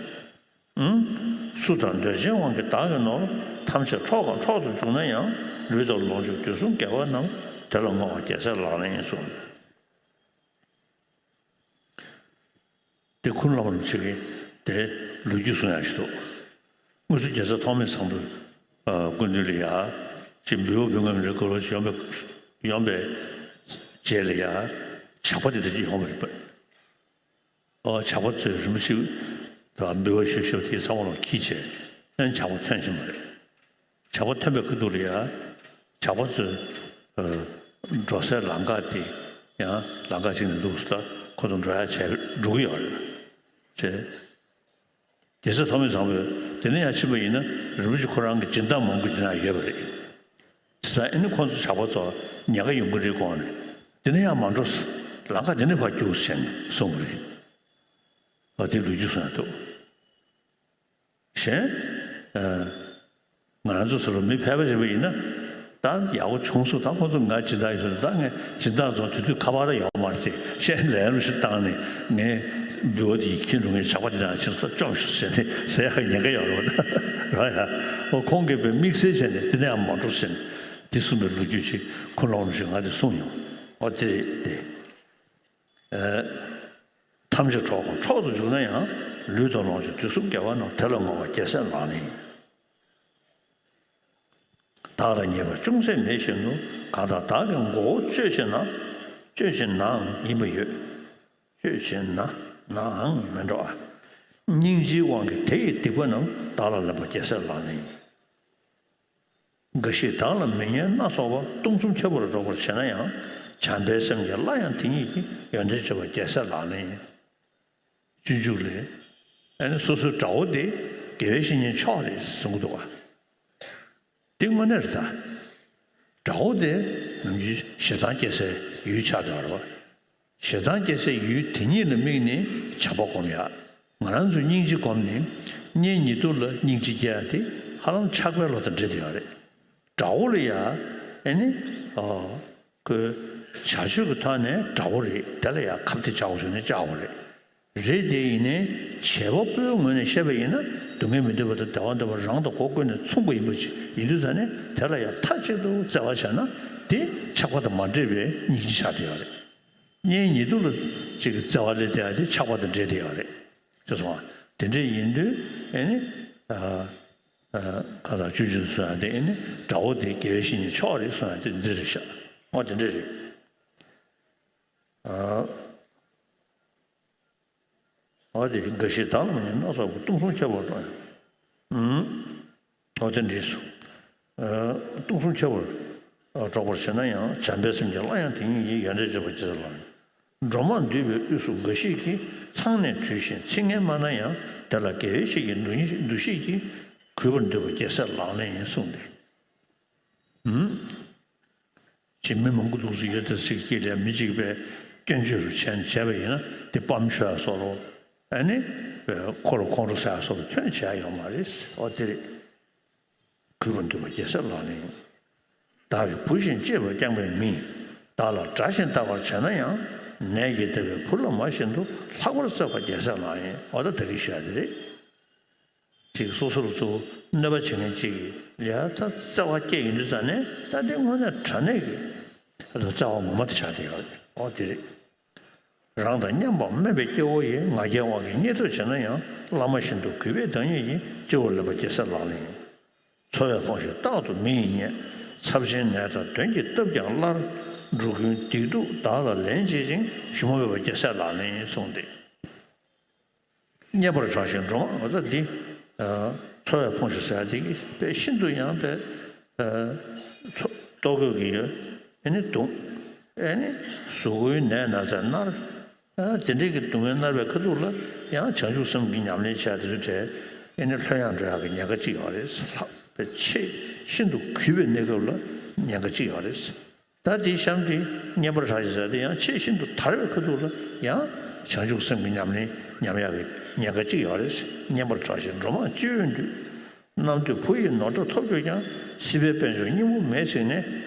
ཨུམ། སུ་དག་འདོད་ཆེན་དབང་གིས་བདག་གི་ནོར། །ཐམས་ཅད་འཕྲོག་གམ་འཕྲོག་ཏུ་འཇུག་ན་ཡང་། ལུས་དང་ལོངས་སྤྱོད་དུས་གསུམ་དགེ་བ་རྣམས། དེ་ལ་བསྔོ་བ་རྒྱལ་སྲས་ལག་ལེན་ཡིན་གསུངས། དེ་ཁུངས་བླ་མ་རིན་པོ་ཆེ་གིས་དེ་ལོ་རྒྱུས་གསུང་ཡག་ཞིག་འདུག་དངོས་སུ་རྒྱལ་སྲས་ཐོགས་མེད་བཟང་པོའི་སྐུ་མདུན་ལ་ཡ། ཅིག་འབུལ་བ་ཕུལ་མཁན་མི་འདྲ་སྐུ་ལོ་ཡོང་བའི་ཡོང་བའི་རྗེས་ལ་ཡ། ཇག་པ་དེ་འདྲ་ཅིག་ཡོང་བ་རེད་པ། ཨོ་ཇག་པ་ཚོས་རིན་པོ་ཆེ་ལ་འབུལ་བ་ཞུ་ཞུ་དེ་ཚང་མ་ལ་འཁྱེར་བྱས་ཨན་ཇག་པ་ཐོན་ཕྱིན་པ་རེད། ཇག་པ་ཐོན་པའི་ཁ་ཐུག་ལ་ཡ། ཇག་པ་ཚོས་ཨ། འགྲོ་སའི་ལམ་ཁ་དེ་ཡང་ལམ་ཁ་ཅིག་ནས་འདུག་ཟེར། ཁོ་ཚོ་འགྲོ་ཡ་བྱས་འགྲོ་གི་ཡོད་རེད། བྱས། རྒྱལ་སྲས་ཐོགས་མེད་བཟང་པོས་དེ་ནས་ཡང་ཕྱིན་པ་ཡིན་ན་རིན་པོ་ཆེ་ཁོ་རང་གི་སྦྱིན་བདག་མང་པོ་དེ་ན་ཡོད་པ་རེད། བྱས་ཙང་ཨ་ནི་ཁོ་ཚོ་ཇག་པ་ཚོ་ཉེན་ཁ་ཡོང་གི་རེད་དགོངས་ནས་དེ་ནས་ཡང་མ་འགྲོ་ཟེར། ལམ་ཁ་དེ་ནས་ཕར་རྒྱུགས་ཟེར་ནས་གསུངས་པ་རེད། ཨ་དེ་ལོ་རྒྱུས་གསུང་ཡ་འདུག་གཞན། ཨ། ང་རང་ཚོ་ཚུར་མི་ཕལ་པ་ཞིག་ཡིན་ན། ད་ཡག་པོ་བྱུང་སོང་། ད་ཁོ་ཚོ་ང་སྦྱིན་བདག་ཡིན་ཟེར། ད་ངས་སྦྱིན་བདག་ཚོ་དེ་དུས་ཁ་པར་ཡོད་མ་རེད་དེ། ཤེས་ལན་རུ་ཞིག་བཏང་ནས་ངས་འབུལ་བ་དེ་ཁྱེར་འགྲོ་མཁན་ཇག་པ་དེ་དང་ཕྱིར་ཚུར་བཅོམ་ཤོག་ཟེར་ནས་ཟེར་ཡག་ཉེན་ཁ་ཡོད་རེད་པ། ད་ར་ཡ། འོ་ཁོང་གིས་དཔེ་དམིགས་བསལ་བྱས་ནས་དེ་ནས་ཡང་མ་འགྲོ་ཟེར་ནས་དེ་གསུངས་པའི་ལོ་རྒྱུས་ཅིག་ཁོ་ལོག་ནས་ཞིག་ང་དེ་གསུངས་མྱོང་། འོ་དེ་རེད་དེ། ཨེ། ཐམས་ཅད་འཕྲོག་གམ་འཕྲོག་ཏུ་འཇུག་ན་ཡང་། ལུས་དང་ལོངས་སྤྱོད་དུས་གསུམ་དགེ་བ་རྣམས། དེ་ལ་བསྔོ་བ་རྒྱལ་སྲས་ལག་ལེན་ཡིན། བདག་ལ་ཉེས་པ་ཅུང་ཟད་མེད་བཞིན་དུ། གང་དག་བདག་གི་མགོ་བོ་གཅོད་བྱེད་ན། གཅོད་བྱེད་ནའང་ཡིན་པ་ཡོད། གཅོད་བྱེད་ན་ནའང་མི་འགྲོ་བ། སྙིང་རྗེའི་དབང་གིས་དེ་ཡི་སྡིག་པ་རྣམས། བདག་ལ་ལེན་པ་རྒྱལ་སྲས་ལག་ལེན་ཡིན། འགའ་ཞིག་བདག་ལ་མི་སྙན་སྣ་ཚོགས་པ། གཏུམ་གསུམ་ཁྱབ་པར་སྒྲོག་པར་བྱེད་ན་ཡང་། བྱམས་པའི་སེམས་ཀྱིས་སླར་ཡང་དེ་ཉིད་ཀྱི། ཡོན་ཏན་བརྗོད་པ་རྒྱལ་སྲས་ལག་ལེན་ཡིན། སྤྱོད་འཇུག་ལས། ཨ་ནི་སོ་སོའི་དགྲ་བོ་དེ་དགེ་བའི་བཤེས་གཉེན་མཆོག་རེད་གསུང་གི་འདུག་ག་དེ་དངོས་གནས་རེད་ད། དགྲ་བོ་དེ་ནམ་རྒྱུན་ཞེ་སྡང་སྐྱེ་སའི་ཡུལ་ཆགས་བསྡད་པ་རེད་པ། ཞེ་སྡང་སྐྱེ་སའི་ཡུལ་དེ་ཉིད་ལ་དམིགས་ནས་བྱམས་པ་སྒོམ་ཡག་ང་རང་ཚོས་སྙིང་རྗེ་སྒོམ་ནས་གཉེན་ཉེ་དུ་ལ་སྙིང་རྗེ་སྐྱེ་ཡག་དེ་ཧ་ལམ་ཆགས་པའི་བློ་དང་འདྲེས་བསྡད་ཡོད་རེད། དགྲ་བོ་ལ་ཡ། ཨེ་ནི། ཨོ། ཁོས་བྱ་སྤྱོད་ཀྱི་ཐོག་ནས་དགྲ་བོ་རེད། དེ་ལ་ཡ་ཁ་གཏད་བཅག་དགོས་བྱུང་ན་བཅག་དགོས་རེད། རེད་དེ་ཡིན་ནའི་བྱེད་པ་པོའི་ངོས་ནས་བཤད་པ་ཡིན་ན། སྡུག་བསྔལ་མི་འདོད་པ་དང་བདེ་བ་འདོད་པ་རང་དང་སྒོ་ཀུན་ནས་མཚུངས་པ་ཡིན་པ་ཅིག་ཡིན་དུས་ཙང་ནས་དེ་ལ་ཡང་མཐའ་གཅིག་ཏུ་བརྩེ་བ་བྱས་ན་དེ་ཆགས་པ་དང་མ་འདྲེས་པའི་སྙིང་རྗེ་ཆགས་བསྡད་ཡོད་རེད། གཉེན་ཉེ་དུ་ལ་ཅིག་བརྩེ་བ་སླེབས་བསྡད་ཡ་དེ་ཆགས་པ་དང་འདྲེས་བསྡད་ཡོད་རེད། ཅེས་སོང་བ། དེ་འདྲ་ཡིན་དུས་ཨེ་ནི། ཨ། ཨ། ཁ་སང་ཆུ་ཆུ་གསུང་ཡ་དེ་ཨེ་ནི་དགྲ་བོ་དེ་དགེ་བའི་བཤེས་གཉེན་མཆོག་རེད་གསུང་ཡ་དེ་འདི་རེད་ཤག་འོ་དེ་འདྲ་རེད། ཨ། འོ་དེ་འགའ་ཞིག་བདག་ལ་མི་སྙན་སྣ་ཚོགས་པ། གཏུམ་གསུམ་ཁྱབ་པར་སྒྲོག་ཡང་། ཨུམ། འོ་དེ་འདྲས་སོ། ཨ། གཏུམ་གསུམ་ཁྱབ་པར་སྒྲོག་པར་བྱེད་ན་ཡང་། བྱམས་པའི་སེམས་ཀྱིས་སླར་ཡང་དེ་ཉིད་ཀྱི། ཡོན་ཏན་བརྗོད་པ་རྒྱལ་སྲས་ལག་ལེན། འགྲོ་མང་འདུས་པའི་དབུས་སུ་འགའ་ཞིག་གིས། ཚང་ནས་བྲོས་ཤིང་ཚིག་ངན་སྨྲ་ན་ཡང་། དེ་ལ་དགེ་བའི་བཤེས་ཀྱི་འདུ་ཤེས་ཀྱིས། གུས་པར་འདུད་པ་རྒྱལ་སྲས་ལག་ལེན་ཡིན་གསུངས་ཏེ། ཨུམ། ཅིག་མི་མང་པོ་འདུག་སེ་ཡོད་དེ་ཟེར་གྱི་ལས་མི་གཅིག་པའི་སྐྱོན་བརྗོད་རུ་བྱས་ནས་བྱས་པ་ཡིན་ན་དེ་སྤམ་ཤོར་ཡ་བཟོ་འདྲ། ཨ་ནི། ཁོ་ལ་ཁོང་ཁྲོ་ཟ་ཡ་བཟོ་འདྲ་ཁྱོན་ནས་བྱེད་ཡ་ཡོད་མ་རེད། འོ་དེ་རེད། གུས་པར་འདུད་པ་རྒྱལ་སྲས་ལག་ལེན་ཡིན། བདག་གི་བུ་བཞིན་གཅེས་པར་བསྐྱངས་པའི་མིས། བདག་ལ་དགྲ་བཞིན་བལྟ་བར་བྱེད་ན་ཡང་། ནད་ཀྱིས་བདས་པའི་བུ་ལ་མ་བཞིན་དུ། ལྷག་པར་བརྩེ་བ་རྒྱལ་སྲས་ལག་ལེན་ཡིན། འོ་ད་ད་གིན་ཞུ་ཡ་དེ་རེད། ཅིག་སོ་སོ་ལ་གཙོ་བོ་གནོད་པ་བྱེད་མཁན་ཅིག་གིས་ལ་ད་བརྩེ་བ་སྐྱེས་ཡོང་དུས་ཙང་ནས། ད་དེ་དངོས་གནས་དྲང་གནས་ཀྱི་ད་བརྩེ་བ་ངོ་མ་དེ་ཆགས་བསྡད་ཡོད་རེད། འོ་དེ་རེད། རང་དང་མཉམ་པར་སྨོན་པའི་སྐྱེ་བོ་ཡི། ང་རྒྱལ་དབང་གིས་བརྙས་བཅོས་བྱེད་ན་ཡང་། བླ་མ་བཞིན་དུ་གུས་པས་བདག་ཉིད་ཀྱི། སྤྱི་བོར་ལེགས་པར་རྒྱལ་སྲས་ལག་ལེན་ཡིན། འཚོ་བས་ཕོངས་ཤིང་རྟག་ཏུ་མི་ཡིས་བརྙས། ཚབས་ཆེན་ནད་དང་གདོན་གྱིས་བཏབ་ཀྱང་སླར། འགྲོ་ཀུན་སྡིག་སྡུག་བདག་ལ་ལན་བྱེད་ཅིང་། ཞི་མོ་འབད་པ་རྒྱལ་སྲས་ལག་ལེན་ཡིན་གསུངས་ཏེ། བརྙས་པར་གྲགས་ཤིང་འགྲོ་མང་། འོ་ད་འདི། ཨ། འཚོ་བས་ཕོངས་ཤིང་ཟེར་ཡ་དེ་གིས་དཔེ་ཤིན་ཏུ་ཡང་དཔེ། ཨ། འཚོ་ལྟོ་གོས་ཀྱིས་ཨེ་ནི་གདུང་། ཨེ་ནི་གཟུགས་པོའི་ནད་ན་ཚས་མནར། ཨ། དེ་འདྲའི་གི་སྡུག་བསྔལ་མནར་བའི་ཁ་ཐུག་ལ་ཡང་བྱང་ཆུབ་སེམས་ཀྱི་ཉམས་ལེན་བྱས་དེ་ཚོའི་གྲས་ཨེ་ནི་ལྷོད་ཡངས་འགྲོ་ཡག་གི་ཉེན་ཁ་གཅིག་ཡོད་རེད། ལྷག་པའི་ཆེས་ཤིན་ཏུ་གུས་པའི་གནས་སྐབས་ལ་ཉེན་ཁ་གཅིག་ཡོད་རེད། ད་དེའི་གཤམ་དེ་བརྙས་པར་གྲགས་ཤིང་ཟེར་དེ་ཡང་ཆེས་ཤིན་ཏུ་དར་བའི་ཁ་ཐུག་ལ་ཡང་བྱང་ཆུབ་སེམས་ཀྱི་ཉམས་ལེན་ཉམས་ཡག་གི་ཉེན་ཁ་གཅིག་ཡོད་རེད། བརྙས་པར་གྲགས་ཤིང་འགྲོ་མང་སྤྱི་བོས་འདུད། རྣམ་ཐོས་བུ་ཡིས་ནོར་འདྲ་ཐོབ་གྱུར་ཀྱང་། སྲིད་པའི་དཔལ་འབྱོར་སྙིང་པོ་མེད་ཟེར་ནས།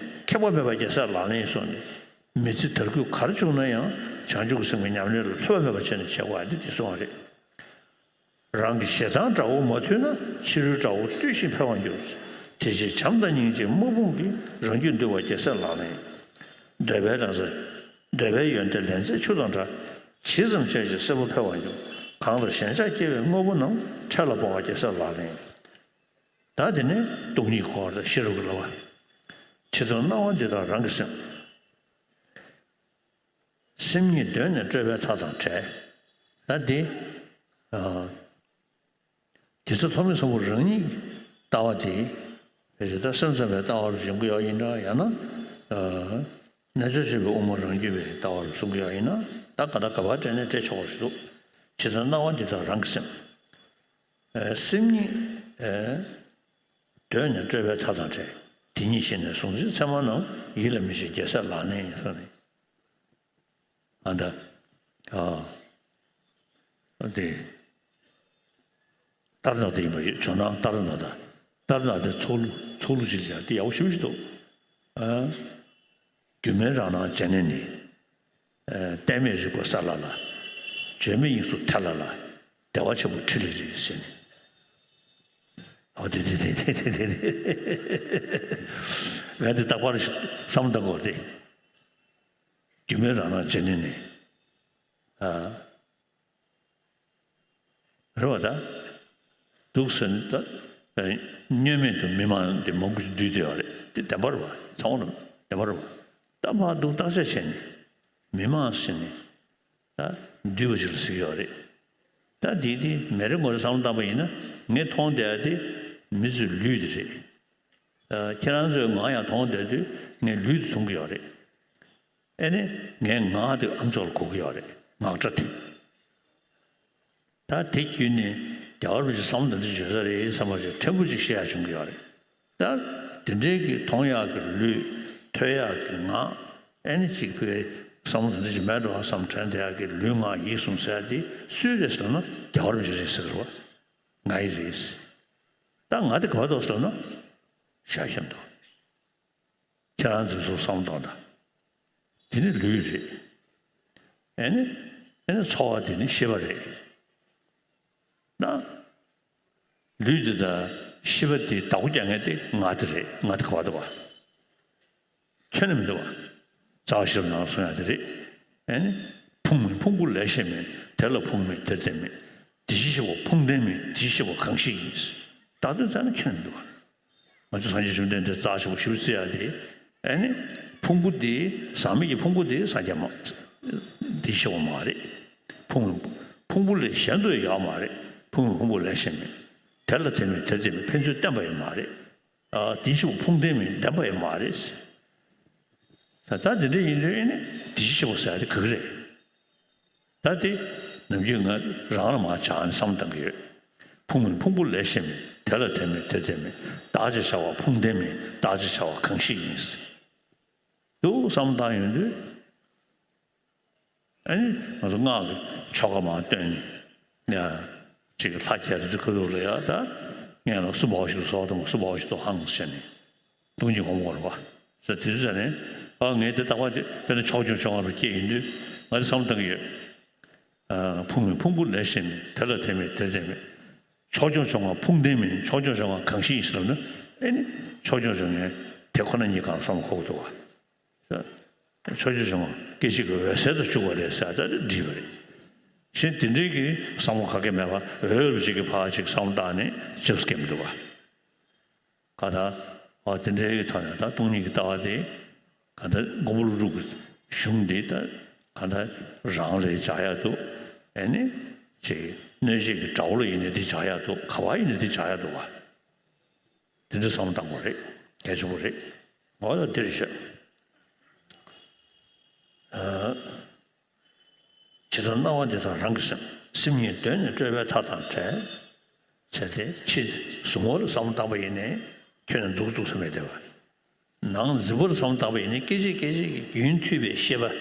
ཁེངས་པ་མེད་པ་རྒྱལ་སྲས་ལག་ལེན་ཡིན་གསུངས་ནས། མི་ཚེ་དར་རྒུད་གར་བྱུང་ན་ཡང་བྱང་ཆུབ་ཀྱི་སེམས་ཀྱི་ཉམས་ལེན་ལ་ལྷོད་པ་མེད་པ་བྱས་ནས་བྱེད་དགོས་ཡ་འདི་དེ་གསུངས་པ་རེད། རང་གི་ཞེ་སྡང་དགྲ་བོ་མ་ཐུལ་ན། ཕྱི་རོལ་དགྲ་བོ་བཏུལ་ཞིང་འཕེལ་བར་འགྱུར། དེ་ཕྱིར་བྱམས་དང་སྙིང་རྗེའི་དམག་དཔུང་གིས། རང་རྒྱུད་འདུལ་བ་རྒྱལ་སྲས་ལག་ལེན་ཡིན། འདོད་པའི་རང་ས། འདོད་པའི་ཡོན་ཏན་ལན་ཚྭའི་ཆུ་དང་འདྲ། ཇི་ཙམ་བྱས་ཀྱང་གསལ་པོ་འཕེལ་བར་འགྱུར། གང་ལ་ཞེན་ཆགས་སྐྱེ་བའི་དངོས་པོ་རྣམས། འཕྲལ་ལ་སྤོང་བ་རྒྱལ་སྲས་ལག་ལེན་ཡིན། ད་དེ་ནས་སྟོང་ཉིད་སྐོར་དང་ཤེས་རབ་ཀྱི་བསླབ་པ། ཇི་ལྟར་སྣང་བ་འདི་དག་རང་གི་སེམས། སེམས་ཉིད་གདོད་ནས་སྤྲོས་པའི་མཐའ་དང་བྲལ། ད་འདི། ཨ། དེ་ཚོ་ཐོག་མའི་ས་བོན་རང་ཉིད་ཀྱི་ལྟ་བ་དེ། རེད་ད། སེམས་ཙམ་པའི་ལྟ་བ་རུ་འབྱུང་གི་ཡོད་ཡིན་ན། ཡང་ན། ཨ། རྣལ་འབྱོར་སྤྱོད་པའི་དབུ་མ་རང་རྒྱུད་པའི་ལྟ་བ་རུ་གསུང་གི་ཡོད་ཡིན་ན། ད་ག་ད་ག་པར་དྲན་ནས་དྲན་ཆོག་པ་ཞིག་འདུག་ཇི་ལྟར་སྣང་བ་འདི་དག་རང་གི་སེམས། ཨ། སེམས་ཉིད། ཨ། གདོད་ནས་སྤྲོས་པའི་མཐའ་དང་བྲལ། དེ་ཉིད་ཤེས་ནས་གཟུང་འཛིན་མཚན་མ་རྣམས། ཡིད་ལ་མི་བྱེད་རྒྱལ་སྲས་ལག་ལེན་ཡིན་གསུངས་ནས། ཨ་ད། ཨ། དེ། ལྟར་ན་དེ་ཡིན་པ་ཡོད། ཇོ་ནང་ལྟར་ན་ད། ལྟར་ན་དེ་ཚོགས་གླུ་ཚོགས་གླུ་ཅིག་ལ་དེ་ཡག་པོ་ཞེ་པོ་ཞིག་འདུག། ཨ། སྒྱུ་མའི་རང་སྣང་བྱས་ནས་ནི། ཨ། གཏད་མེད་རིག་པ་གསལ་ལ་ལ། བརྗོད་མེད་དབྱིངས་སུ་ཐལ་ལ་ལ། བདེ་བ་ཆེན་པོ་ཕྲིན་ལས་ལས་ཟེར་ནས། ཨོ་དེ་དེ་ང་དེ་རྟག་པར་བསམ་བློ་གཏོང་དགོས་རེད། སྒྱུ་མའི་རང་སྣང་བྱས་ནས་ནི། ཨ། རེད་བ་ད། འདུག་ཟེར་ནས་ད། བརྙན་མེད་དུ་མི་མང་འདི་མང་པོ་ཞིག་འདུས་བསྡད་ཡོད་རེད། དེ་བདེན་པ་རེད་བ། ཚང་མ་ལ་བདེན་པ་རེད་བ། ད་མར་འདུག་བརྟག་དཔྱད་བྱས་ནས། མི་མང་ཟེར་ནས། ད་འདུས་པ་ཞིག་ལ་ཟེར་གྱི་ཡོད་རེད། ད་དེ་དེ་མི་རེ་ངོ་རེ་བསམ་བློ་བཏང་པ་ཡིན་ན། ངས་མཐོང་བསྡད་ཡ་དེ་མི་ཚོའི་ལུས་དེ་རེད། ཨ། ཁྱེད་རང་ཚོས་ང་ཡང་མཐོང་བསྡད་དུས་ངས་ལུས་དེ་མཐོང་གི་ཡོད་རེད། ཨེ་ནི། ངས་ངག་དེ་ཨ་མཆོག་ལ་གོ་གི་ཡོད་རེད། ངག་སྒྲ་དེ། ད་དེ་བརྒྱུད་ནས་རྒྱལ་བ་རིན་པོ་ཆེས་བསམ་བློ་འདི་འདྲ་བྱས་ས་རེད་བསམ་པ་ཞིག་ཕྲན་བུ་ཅིག་ཤེས་ཡག་བྱུང་གི་ཡོད་རེད། ད་དེ་འདྲའི་གི་མཐོང་ཡག་གི་ལུས། ཐོས་ཡག་གི་ངག། ཨེ་ནི་ཅིག་ཕ་གི་བསམ་བློ་འདི་འདྲ་ཅིག་མེད་འགྲོ་བསམ་དྲན་བསྡད་ཡག་གི་ལུས་ངག་ཡིད་གསུམ་ཟེར་ཡག་དེ་སུའི་རེད་ཟེར་ན་རྒྱལ་བ་རིན་པོ་ཆེ་རེད་ཟེར་གི་རེད་བ། ང་ཡི་རེད། ད་ང་དེ་ག་པར་འདུག་ཟེར་ན་ཤ་ཤམ་དུ། ཁྱེད་རང་ཚོས་སུ་བསམ་བློ་གཏོང་དང་། དེ་ནི་ལུས་རེད། ཨེ་ནི། ཨེ་ནི་ཚོར་བ་དེ་ནི་ཤེས་པ་རེད། ན། ལུས་དེ་དང་ཤེས་པ་དེ་བདག་པོ་རྒྱག་མཁན་དེ་ང་དེ་རེད། ང་དེ་ག་པར་འདུག་བ། ཁྱོན་ནས་མི་འདུག་བ། རྩ་བ་ཤེས་རབ་ནང་གསུངས་ཡག་དེ་རེད། ཨེ་ནི། ཕུང་མིན་ཕུང་པོ་ལས་གཞན་མིན། དེ་ལ་ཕུང་མིན་དེར་བརྟེན་མིན། དེ་བཞིན་གཤེགས་པ་ཕུང་ལྡན་མིན། དེ་བཞིན་གཤེགས་པ་གང་ཞིག་ཡིན། བདག་དོན་རྩ་ནས་ཁྱོན་ནས་མི་འདུག་བ། ང་ཚོ་སངས་རྒྱས་བཅོམ་ལྡན་འདས་རྩ་ཆེན་པོ་ཞེ་པོ་བརྩི་ཡག་དེ། ཨེ་ནི། ཕུང་པོ་འདི། ཟག་མེད་ཀྱི་ཕུང་པོ་འདི་སངས་རྒྱས་མ། འདི་ཤེས་པ་མ་རེད། ཕུང་། ཕུང་པོ་ལས་གཞན་དུ་ཡང་ཡོད་མ་རེད། ཕུང་པོ་ཕུང་པོ་ལས་གཞན་མིན། དེ་ལ་དེ་མིན་དེར་དེ་མིན་ཕན་ཚུན་བརྟེན་པ་ཡང་མ་རེད། ཨ། དེ་ཤེས་པ་ཕུང་ལྡན་མིན། ལྡན་པ་ཡང་མ་རེད། ད་ལྟ་འདི་འདྲ་ཡིན་དུས་ཨེ་ནི། དེ་ཤེས་པ་ཟེར་ཡག་དེ་ག་གི་རེད། ད་དེ་ནམ་རྒྱུན་ང་རང་ལ་མར་ཆགས་ནས་བསམ་བློ་གཏོང་གི་ཡོད། ཕུང་མིན་ཕུང་པོ་ལས་གཞན་མིན། དེ་ལ་དེ་མིན་དེར་དེ་མིན། བདག་ཅེས་བྱ་བ་ཕུང་ལྡན་མིན། བདག་ཅེས་བྱ་བ་གང་ཞིག་ཡིན། འདུག་བསམ་བློ་བཏང་ཡོང་དུས། ཨ་ནི་ང་ཚོ་སྔགས་ཀྱི་ཆོ་ག་མར་བཏོན་ནས། ཡ། ཅིག་ལྷ་ཁྱེད་རི་ཚུ་ཁ་ཐུག་ལ་ཡ། ད་ངས་ལ་སུ་འབའ་བ་ཞིག་ཏུ་སོགས་དང་། སུ་འབའ་བ་ཞིག་ཏུ་ཧང་ཟེར་ནས། སྟོང་ཉིད་སྒོམ་དགོས་རེད་པ། ཟེར་དེ་ཚོ་ཟེར་ནས། ཨ། ངས་དེ་རྟག་པར་དེ་དཔེར་ན་ཆོས་སྐྱོང་བཅོ་ལྔ་པ་སྐྱེས་ཡིན་དུས་ང་དེ་བསམ་བློ་གཏོང་གི་ཡོད། ཨ། ཕུང་མིན་ཕུང་པོ་ལས་གཞན་མིན། དེ་ལ་དེ་མིན་དེར་དེ་མིན། ཆོས་སྐྱོང་བཅོ་ལྔ་ཕུང་ལྡན་མིན། ཆོས་སྐྱོང་བཅོ་ལྔ་གང་ཞིག་ཡིན་ཟེར་ལབ་ན། ཨེ་ནི། ཆོས་སྐྱོང་བཅོ་ལྔ་དེ་ཁོ་ན་ཉིད་གང་བསམ་བློ་འཁོར་གྱི་འདུག་བ། ཆོས་སྐྱོང་བཅོ་ལྔ་སྐད་ཅིག་གིས་འོད་གསལ་དུ་གྱུར་པ་རེད་ཟེར་ཡག་དེ་འགྲིག་པ་རེད། གཞན་དེ་འདྲའི་གི་བསམ་བློ་ག་གེ་མེད་པ། འོས་པ་ཅིག་གིས་ཕར་ཅིག་བསམ་བློ་བཏང་ནས་ཅིག་སྐྱེ་མི་འདུག་བ། གང་ལྟར། ཨ། དེ་འདྲའི་ཐོག་ནས་ད་སྟོང་ཉིད་ཀྱི་ལྟ་བ་དེ། གང་ལྟར་མགོན་པོ་ཀླུ་སྒྲུབ་ཀྱི་གཞུང་འདི་ད་གང་ལྟར་རང་རེད་བྱ་ཡག་འདུག། ཨེ་ནི། ཅིག་གནོད་བྱེད་ཀྱི་དགྲ་བོ་ལ་ཡིན་ནའི་འདི་བྱ་ཡག་འདུག། ག་པར་ཡིན་ནའི་འདི་བྱ་ཡག་འདུག་བ། དེ་འདྲ་བསམ་བློ་བཏང་དགོས་རེད། གལ་ཆེན་པོ་རེད། འོ་ད་འདིར་བཤད། ཨ། ཇི་ལྟར་སྣང་བ་འདི་དག་རང་གི་སེམས། སེམས་ཉིད་གདོད་ནས་སྤྲོས་པའི་མཐའ་དང་བྲལ། ཚེ་འདི་ཕྱི་གཟུང་བར་བསམ་བློ་བཏང་པ་ཡིན་ནའི་ཁྱོན་ནས་མཛུབ་བཙུགས་ས་མེད་བསྡད་པ། ནང་འཛིན་པར་བསམ་བློ་བཏང་པ་ཡིན་ནའི་སྐད་ཅིག་སྐད་ཅིག་གིས་རྒྱུན་མཐུད་པའི་ཤེས་པ།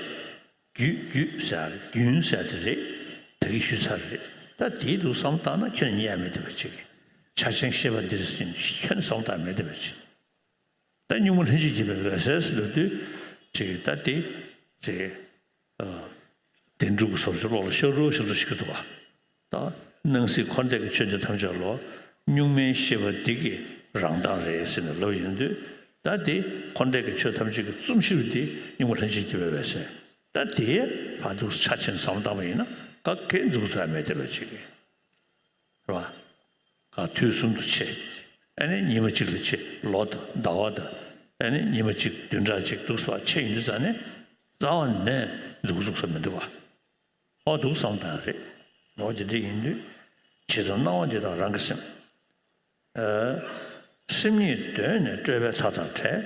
རྒྱུད་རྒྱུད་ཟེར་རྒྱུན་ཟེར་དེ་རེད། ད་གིན་ཞུས་ཚར་རེད། ད་དེའི་འདུག་བསམ་བློ་བཏང་ན་ཁྱོན་ནས་རྙེད་ཡག་མེད་བསྡད་པ་ཅིག། ཕྱག་ཆེན་ཤེས་པ་འདིར་ཟིན། ཁྱོན་ནས་བསམ་བློ་བཏང་མེད་བསྡད་པ་ཅིག། ད་གཉུག་མ་ལྷན་ཅིག་སྐྱེས་པའི་འོད་གསལ་ཟེར་ལབ་དུས་ཅིག་ད་དེ་ཅིག། ཨ། བདེན་གྲུབ་ཀྱི་བཟོ་བཅོས་བློ་ལ་ཤར་འགྲོ་ཤར་འགྲོ་ཞིག་གི་འདུག་བ། ད་སྣང་སྲིད་འཁོར་འདས་ཀྱི་ཆོས་འདི་ཐམས་ཅད་ལོ། གཉུག་མའི་ཤེས་པ་འདི་གི་རང་མདངས་རེད་ཟེར་ནས་ལབ་ཡོང་དུས། ད་དེ་འཁོར་འདས་ཀྱི་ཆོས་ཐམས་ཅད་ཀྱི་རྩོམ་གཞི་རུ་དེ་གཉུག་མ་ལྷན་ཅིག་སྐྱེས་པའི་འོད་གསལ། ད་དེའི་བར་དུ་ཆ་ཆེན་བསམ་བློ་བཏང་བ་ཡིན་ན་ག་གེ་མཛུབ་བཙུགས་ཡ་མེད་བསྡད་པ་ཅིག་རེད། རེད་བ། ག་དུས་གསུམ་དུ་ཕྱེ། ཨ་ནི་ཉི་མ་གཅིག་ལ་ཕྱེ། ལོ་དང་ཟླ་བ་དང་། ཨ་ནི་ཉི་མ་གཅིག་བདུན་ཕྲག་གཅིག་འདུག་སེ་ཕྱེ་ཡོང་དུས་ཙ་ནས་རྩ་བ་ནས་མཛུབ་བཙུགས་ས་མི་འདུག་བ། ཨོ་འདུག་བསམ་བཏང་རེད། ཨོ་དེ་འདྲ་ཡིན་དུས། ཇི་ལྟར་སྣང་བ་འདི་དག་རང་གི་སེམས། ཨ། སེམས་ཉིད་གདོད་ནས་སྤྲོས་པའི་མཐའ་དང་བྲལ།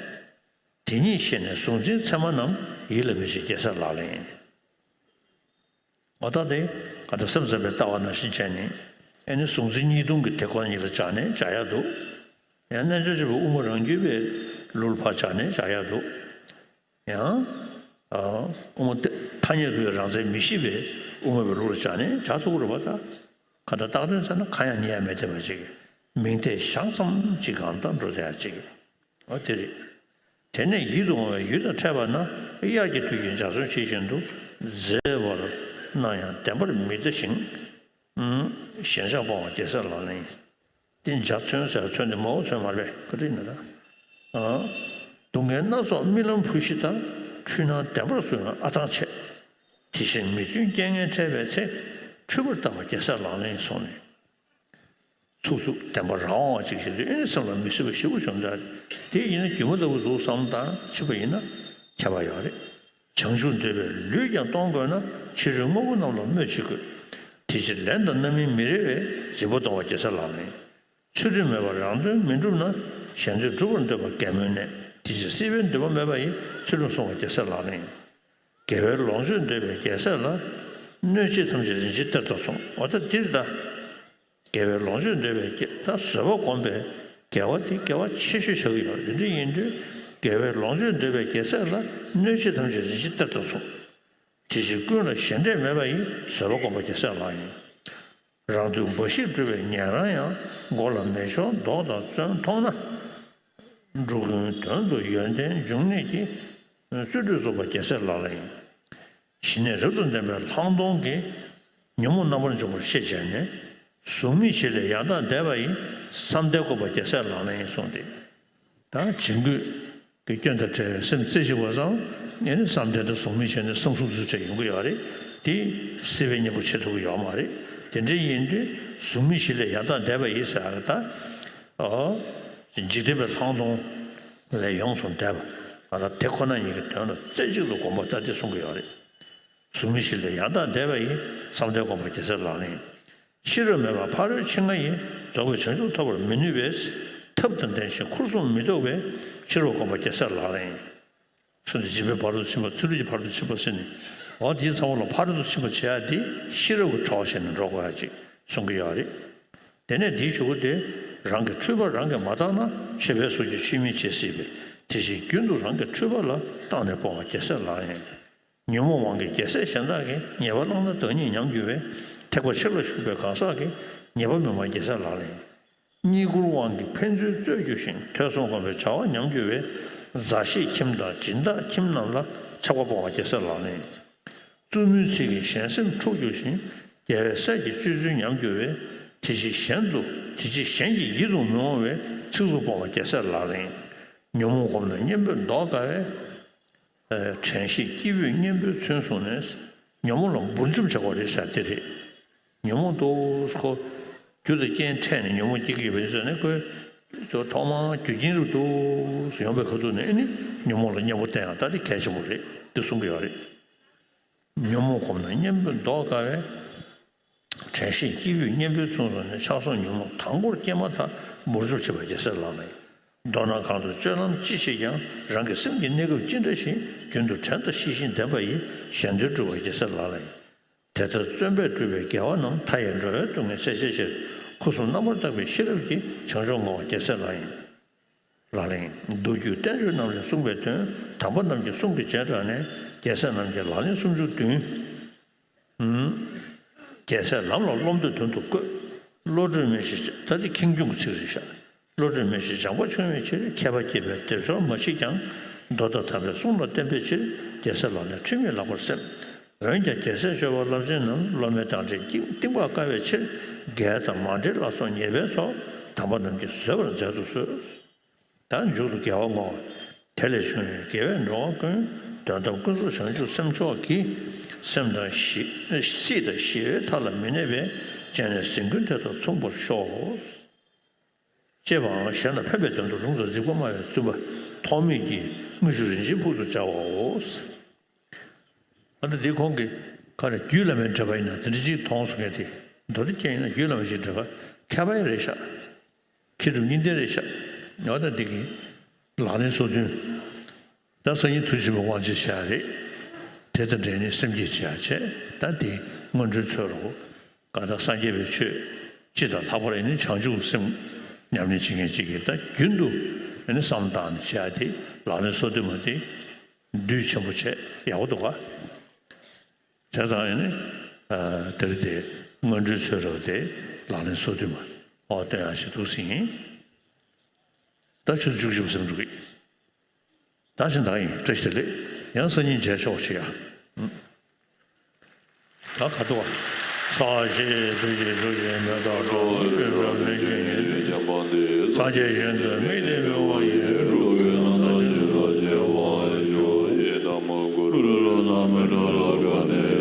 དེ་ཉིད་ཤེས་ནས་གཟུང་འཛིན་མཚན་མ་རྣམས་ཡིད་ལ་མི་བྱེད་རྒྱལ་སྲས་ལག་ལེན་ཡིན། འོ་ད་དེ་ག་དུས་སེམས་ཙམ་པའི་ལྟ་བ་ནང་བཞིན་བྱས་ནས། ཨེ་ནི་གཟུང་འཛིན་གཉིས་སྟོང་གི་དེ་ཁོ་ན་ཉིད་ལ་སྦྱར་ནས་བྱ་ཡག་འདུག། ཡང་རྣལ་འབྱོར་སྤྱོད་པའི་དབུ་མ་རང་རྒྱུད་པའི་ལུགས་ལ་ཕར་སྦྱར་ནས་བྱ་ཡག་འདུག། ཡང་། ཨ། དབུ་མ་ཐ་སྙད་དུ་ཡང་རང་མཚན་མི་ཤེས་པའི་དབུ་མ་པའི་ལུགས་ལ་སྦྱར་ནས་བྱ་ཐུབ་ཀྱི་རེད་པ། ད་ག་ད་བཏགས་དོན་བཙལ་ན་གང་ཡང་རྙེད་ཡ་མེད་བསྡད་པ་ཅིག། མིང་གཏད་ཞག་ཙམ་གཅིག་གང་དང་འགྲོ་བསྡད་ཡ་གཅིག་ཨ་དེ་རེད། དེ་ནས་ཡིད་དུ་འོང་བའི་ཡུལ་དང་འཕྲད་པ་ན་དབྱར་གྱི་དུས་ཀྱི་འཇའ་ཚོན་ཇི་བཞིན་དུ་མཛེས་པར་སྣང་ཡང་བདེན་པར་མི་གདའ་ཞིང་། ཞེན་ཆགས་སྤོང་བ་རྒྱལ་སྲས་ལག་ལེན་ཡིན། འདི་འཇའ་ཚོན་ཟེར་ཚོན་འདི་མ་འོངས་ཚོན་མ་རེད་པས་བཀའ་དྲིན་ནི་ད། སྡུག་བསྔལ་སྣ་ཚོགས་རྨི་ལམ་བུ་བཞི་ལྟར། འཁྲུལ་སྣང་བདེན་པར་གཟུང་བའི་ཨ་ཐང་ཆད། དེ་བཞིན་མི་མཐུན་རྐྱེན་ངན་འཕྲད་པའི་ཚེ། འཁྲུལ་པར་ལྟ་བ་རྒྱལ་སྲས་ལག་ལེན་ཡིན་གསུངས་ནས། ཚུགས་ཚུགས་བདེན་པ་རང་དབང་བ་ཅིག་བྱེད་དུས་ཨེ་ནི་སེམས་ལ་མི་སྲིད་པ་ཞེ་པོ་བྱུང་ད། དེ་ཡིན་ན་སྒྱུ་མ་ལྟ་བུ་འདུག་བསམ་དང་ཕྱིན་པ་ཡིན་ན་ཁྱད་པར་ཡོད་རེད། བྱང་ཆུབ་འདོད་པའི་ལུས་ཀྱང་གཏོང་དགོས་ན། ཕྱི་རོལ་དངོས་པོ་རྣམས་ལ་སྨོད་བྱེད་དགོས། དེ་ཕྱིར་ལན་དང་རྣམ་སྨིན་མི་རེ་བས། སྦྱིན་པ་གཏོང་བ་རྒྱལ་སྲས་ལག་ལེན། ཚུལ་ཁྲིམས་མེད་པར་རང་དོན་མི་འགྲུབ་ན། གཞན་དོན་སྒྲུབ་པར་འདོད་པ་རྒན་མོའི་གནས། དེ་ཕྱིར་སྲིད་པའི་འདུན་པ་མེད་པ་ཡིས། ཚུལ་ཁྲིམས་བསྲུང་བ་རྒྱལ་སྲས་ལག་ལེན། དགེ་བའི་ལོངས་སྤྱོད་འདོད་པའི་རྒྱལ་སྲས་ལ། གནོད་བྱེད་ཐམས་ཅད་རིན་ཆེན་གཏེར་དང་མཚུངས། འོ་ད་འདིར་ད། དགེ་བའི་ལོངས་སྤྱོད་འདོད་པའི་སྐྱེ་ད་བཟོད་པ་སྒོམ་པའི་དགེ་བ་དེ་དགེ་བ་ཆེ་ཤོས་ཆགས་ཀྱི་ཡོད། དེ་འདྲ་ཡིན་དུས་དགེ་བའི་ལོངས་སྤྱོད་འདོད་པའི་རྒྱལ་སྲས་ལ། གནོད་བྱེད་ཐམས་ཅད་རིན་ཆེན་གཏེར་དང་མཚུངས། དེ་ཕྱིར་ཀུན་ལ་ཞེ་འགྲས་མེད་པ་ཡིས། བཟོད་པ་སྒོམ་པ་རྒྱལ་སྲས་ལག་ཡིན། རང་དོན་འབའ་ཞིག་སྒྲུབ་པའི་ཉན་རང་ཡང་། མགོ་ལ་མེ་ཤོར་མདོག་དང་བཙོན་མཐོང་ན། འགྲོ་ཀུན་དོན་དུ་ཡོན་ཏན་འབྱུང་ནུས་ཀྱི། བརྩོན་འགྲུས་རྫོགས་པ་རྒྱལ་སྲས་ལག་ལེན་ཡིན། ཞི་གནས་རབ་ཏུ་ལྡན་པའི་ལྷག་མཐོང་གིས། ཉོན་མོངས་རྣམ་པར་འཇོམས་པར་ཤེས་བྱས་ནས། གཟུགས་མེད་བཞི་ལས་ཡང་དག་འདས་པ་ཡི། བསམ་གཏན་བསྒོམ་པ་རྒྱལ་སྲས་ལག་ལེན་ཡིན་གསུངས་ཏེ། ད་བྱིང་རྒོད་ཀྱི་སྐྱོན་དང་བྲལ་བའི་སེམས་རྩེ་གཅིག་པ་ཙམ་ཡིན་ན་བསམ་གཏན་དང་གཟུགས་མེད་བཞི་ནས་བསམ་གཟུགས་ཚུན་ཆད་ཡོང་གི་ཡོད་རེད། དེ་སྲིད་པའི་གཉེན་པོ་བྱེད་ཐུབ་ཀྱི་ཡོད་མ་རེད། དེ་འདྲ་ཡིན་དུས་གཟུགས་མེད་བཞི་ལས་ཡང་དག་འདས་པ་ཡི་ཟེར་ཡག་ད། འཇིག་རྟེན་པའི་ལྷག་མཐོང་ལས་ཡོངས་སུ་འདས་པ། ང་རང་དེ་ཁོ་ན་ཉིད་ཀྱི་དོན་ལ་རྩེ་གཅིག་ཏུ་བསྒོམ་པ་ལྟ་སྟེ་གསུང་གི་ཡོད་རེད། གཟུགས་མེད་བཞི་ལས་ཡང་དག་འདས་པ་ཡི། བསམ་གཏན་བསྒོམ་པ་རྒྱལ་སྲས་ལག་ལེན་ཡིན། ཤེས་རབ་མེད་པ་ཕ་རོལ་ཕྱིན་ལྔ་ཡི། རྫོགས་པའི་བྱང་ཆུབ་ཐོབ་པར་མི་ནུས་པས། ཐབས་དང་ལྡན་ཞིང་འཁོར་གསུམ་མི་ལྡོག་པའི། ཤེས་རབ་བསྒོམ་པ་རྒྱལ་སྲས་ལག་ལེན་ཡིན། གསུངས་ཏེ་སྦྱིན་པའི་བར་དུ་ཕྱིན་པ་ཚུལ་ཁྲིམས་ཀྱི་བར་དུ་ཕྱིན་པ་ཟེར་ནས། འོ་དེའི་ཚང་མ་ལ་ཕ་རོལ་ཏུ་ཕྱིན་པ་བྱེད་ཡ་དེ་ཤེས་རབ་ཀྱི་གྲོགས་བྱས་ནས་འགྲོ་དགོས་ཡ་ཅིག་གསུང་གི་ཡོད་རེད། དེ་ནས་དེའི་གཞུག་གུ་དེ། རང་གི་འཁྲུལ་པ་རང་གིས་མ་དག་ན། ཆོས་པའི་སོ་སྐྱེ་ཆོས་མིན་བྱེད་སྲིད་པས། དེ་བཞིན་རྒྱུན་དུ་རང་གི་འཁྲུལ་པ་ལ། བརྟགས་ནས་སྤོང་བ་རྒྱལ་སྲས་ལག་ཡིན། ཉོན་མོངས་དབང་གིས་རྒྱལ་སྲས་གཞན་དག་གི། ཉེས་པ་བླངས་ན་བདག་ཉིད་ཉམས་འགྱུར་བས། ཐེག་པ་ཆེ་ལ་ཞུགས་པའི་གང་ཟག་གི། ཉེས་པ་མི་སྨྲ་རྒྱལ་སྲས་ལག་ལེན་ཡིན། རྙེད་བཀུར་དབང་གིས་ཕན་ཚུན་རྩོད་འགྱུར་ཞིང་། ཐོས་བསམ་སྒོམ་པའི་བྱ་བ་ཉམས་འགྱུར་བས། མཛའ་བཤེས་ཁྱིམ་དང་སྦྱིན་བདག་ཁྱིམ་རྣམས་ལ། ཆགས་པ་སྤོང་བ་རྒྱལ་སྲས་ལག་ལེན་ཡིན། རྩུབ་མོའི་ཚིག་གིས་གཞན་སེམས་འཁྲུགས་འགྱུར་ཞིང་། རྒྱལ་བའི་སྲས་ཀྱི་སྤྱོད་ཚུལ་ཉམས་འགྱུར་བས། དེ་ཕྱིར་གཞན་དུ་དེ་ཕྱིར་གཞན་གྱི་ཡིད་དུ་མི་འོང་བའི། ཚིག་རྩུབ་སྤོང་བ་རྒྱལ་སྲས་ལག་ལེན་ཡིན། ཉོན་མོངས་སྒོམ་ན་གཉེན་པོས་བཟློག་དཀའ་བས། དྲན་ཤེས་སྐྱེས་བུས་གཉེན་པོའི་མཚོན་བཟུང་ནས། ཉོན་མོངས་ལ་འབུར་འཇོམས་བྱ་དགོས་རེད་ཟེར་དེ་རེད། ཉོན་མོངས་འདུག་ཁོ། རྒྱུ་དང་རྐྱེན་འཕྲད་ནས་ཉོན་མོངས་སྐྱེ་གི་ཡོད་པ་ཡིན་ཟེར་ནས་ཁོས། ཐོག་མར་རྒྱུ་རྐྱེན་རུ་འདུག་ཡོང་པའི་ཁ་ཐུག་ནས་ཨ་ནི་ཉོན་མོངས་ལ་གཉེན་པོ་བསྟེན་ཡང་ད་དེ་གལ་ཆེན་པོ་རེད་དེ་གསུང་གི་ཡོད་རེད། ཉོན་མོངས་སྒོམ་ན་གཉེན་པོས་བཟློག་དཀའ་བས། དྲན་ཤེས་སྐྱེས་བུས་གཉེན་པོའི་མཚོན་བཟུང་ནས། ཆགས་སོགས་ཉོན་མོངས་དང་པོར་སྐྱེས་མ་ཐག་འབུར་འཇོམས་བྱེད་པ་རྒྱལ་སྲས་ལག་ལེན་ཡིན། མདོར་ན་གང་དུ་སྤྱོད་ལམ་ཅི་བྱེད་ཀྱང་། རང་གི་སེམས་ཀྱི་གནས་སྐབས་ཅི་འདྲ་ཞིག་རྒྱུན་དུ་དྲན་དང་ཤེས་བཞིན་ལྡན་པ་ཡིས། གཞན་དོན་སྒྲུབ་པ་རྒྱལ་སྲས་ལག་ལེན་ཡིན། དེ་ལྟར་བརྩོན་པས་བསྒྲུབས་པའི་དགེ་བ་རྣམས། མཐའ་ཡས་འགྲོ་བའི་སྡུག་བསྔལ་སེལ་བྱའི་ཕྱིར། འཁོར་གསུམ་རྣམ་པར་དག་པའི་ཤེས་རབ་ཀྱིས། བྱང་ཆུབ་བསྔོ་བ་རྒྱལ་སྲས་ལག་ཡིན། ལག་ལེན། མདོ་རྒྱུད་བསྟན་བཅོས་རྣམས་ལས་གསུངས་པའི་དོན། དམ་པ་རྣམས་ཀྱི་གསུང་གི་རྗེས་འབྲངས་ནས། རྒྱལ་སྲས་རྣམས་ཀྱི་ལག་ལེན་སུམ་ཅུ་བདུན། རྒྱལ་སྲས་ལམ་ལ་སློབ་འདོད་དོན་དུ་བཀོད། བློ་གྲོས་མེད་ཞེས་བྱ། ད་འདི་ཁེངས་སྐྱུང་གི་ཚིག་རེད་ཤག་བློ་གྲོས་མེད་ཞེས་སྦྱངས་པ་ཆུང་བའི་ཕྱིར། མཁས་པ་སྐྱེས་པའི་སྡེབ་སྦྱོར་མ་མཆིས་ཀྱང་། མདོ་དང་དམ་པའི་གསུང་ལ་བརྟེན་པའི་ཕྱིར། རྒྱལ་སྲས་ལག་ལེན་ཁྲིམས་ཡིན་ལེགས་པར་སེམས། འོན་ཀྱང་རྒྱལ་སྲས་སྤྱོད་པ་རླབས་ཆེན་རྣམས། སློབ་མའི་བདག་འཛིན་གཏིང་དཔག་དཀའ་བའི་ཕྱིར། རྒྱལ་དང་མ་འབྲེལ་ལ་སོགས་ཉེས་པའི་ཚོགས། དམ་པ་རྣམས་ཀྱིས་བཟོད་པར་མཛད་དུ་གསོལ། ད་མཇུག་ཏུ་དགེ་བ་བསྔོ་བ། དེ་ལས་བྱུང་བའི་དགེ་བས་འགྲོ་བ་ཀུན། དོན་དམ་ཀུན་རྫོབ་བྱང་ཆུབ་སེམས་མཆོག་གི། སེམས་དང་ཞི་སྲིད་དང་ཞི་བའི་མཐའ་ལ་མི་གནས་པའི། སྤྱན་ནི་གཟིགས་མགོན་དེ་དང་མཚུངས་པར་ཤོག་ཅེས་པའང་གཞན་ལ་ཕན་པའི་དོན་དུ་ལུང་དང་རིགས་པ་སྨྲ་བའི་བཙུན་པ་ཐོགས་མེད་ཀྱིས་དངུལ་ཆུ་རིན་ཆེན་ཕུལ་དུ་བྱའོ། ཨ་ནི་འདི་ཁོང་གིས་ག་རེ་རྒྱུད་བླ་མའི་འགྲེལ་པ་ཡིན་ན་དེ་འདྲ་ཅིག་མཐོང་སོང་ངས་དེ། མདོ་སྡེ་རྒྱན་ཡིན་ན་རྒྱུད་བླ་མ་ཞིག་འགྲེལ་པ་མཁས་པ་ཡང་རེད་ཤག་མཁས་གྲུབ་གཉིས་ལྡན་རེད་ཤག་ཡང་ད་འདི་གི་ལག་ལེན་སོ་བདུན། ད་སང་ཉིན་ཐུགས་རྗེ་ཆེན་པོ་དབང་ཆེན་ཆེ་ཡ་རེད། དེ་དང་འབྲེལ་ནས་སེམས་བསྐྱེད་བྱེད་ཡ་བྱས། ད་དེ་སྔོན་འགྲོའི་ཚོད་རོགས། གང་ལྟར་སངས་རྒྱས་པའི་ཆོས་སྤྱི་དང་ལྷག་པར་ཡིན་ན་བྱང་ཆུབ་སེམས་ཉམས་ལེན་བྱེད་མཁན་ཅིག་གིས་ད་རྒྱུན་དུ་ཡིན་ན་བསམ་བཏང་ནས་བྱེད་ཡ་དེ་ལག་ལེན་སོ་བདུན་མ་དེ་འདུས་ཆེན་པོ་བྱས་ཡག་པོ་འདུག་ག་བྱས་ཙང་ཡིན་ན་དེར་དེ་སྔོན་འགྲོའི་ཚོད་རོགས་དེ་ལག་ལེན་སོ་བདུན་མ། ཨོ་སྟོན་ཡག་ཞིག་འདུག་ཟིན། ད་ཆུ་ཚོད་བཅུ་གཅིག་པ་ཟིན་འགྲོ་གི། ད་ཕྱིན་ད་ཡིན། བཀྲ་ཤིས་བདེ་ལེགས། ཡང་སང་ཉིན་མཇལ་ཆོག་ཆེ་ཡ། ད་ག་དུ་བ། ས་གཞི་དུས་ཀྱི་ཆུ་ཆེན་མེ་ཏོག་སྒྲོ། ཆོས་སྐྱོང་ལྷུན་གྱིས་ཉི་ཟླའི་དཀྱིལ་འཁོར་འདི། སངས་རྒྱས་གཞན་དུ་དམིགས་ཏེ་འབུལ་བ་ཡི། འགྲོ་ཀུན་རྣམ་དག་རྒྱུད་ལ་སྐྱེ་བར་ཤོག། ཡི་དམ་གུ་རུ་ལ་ན་མོ། གྲྭ་ལ་དགའ་ནས།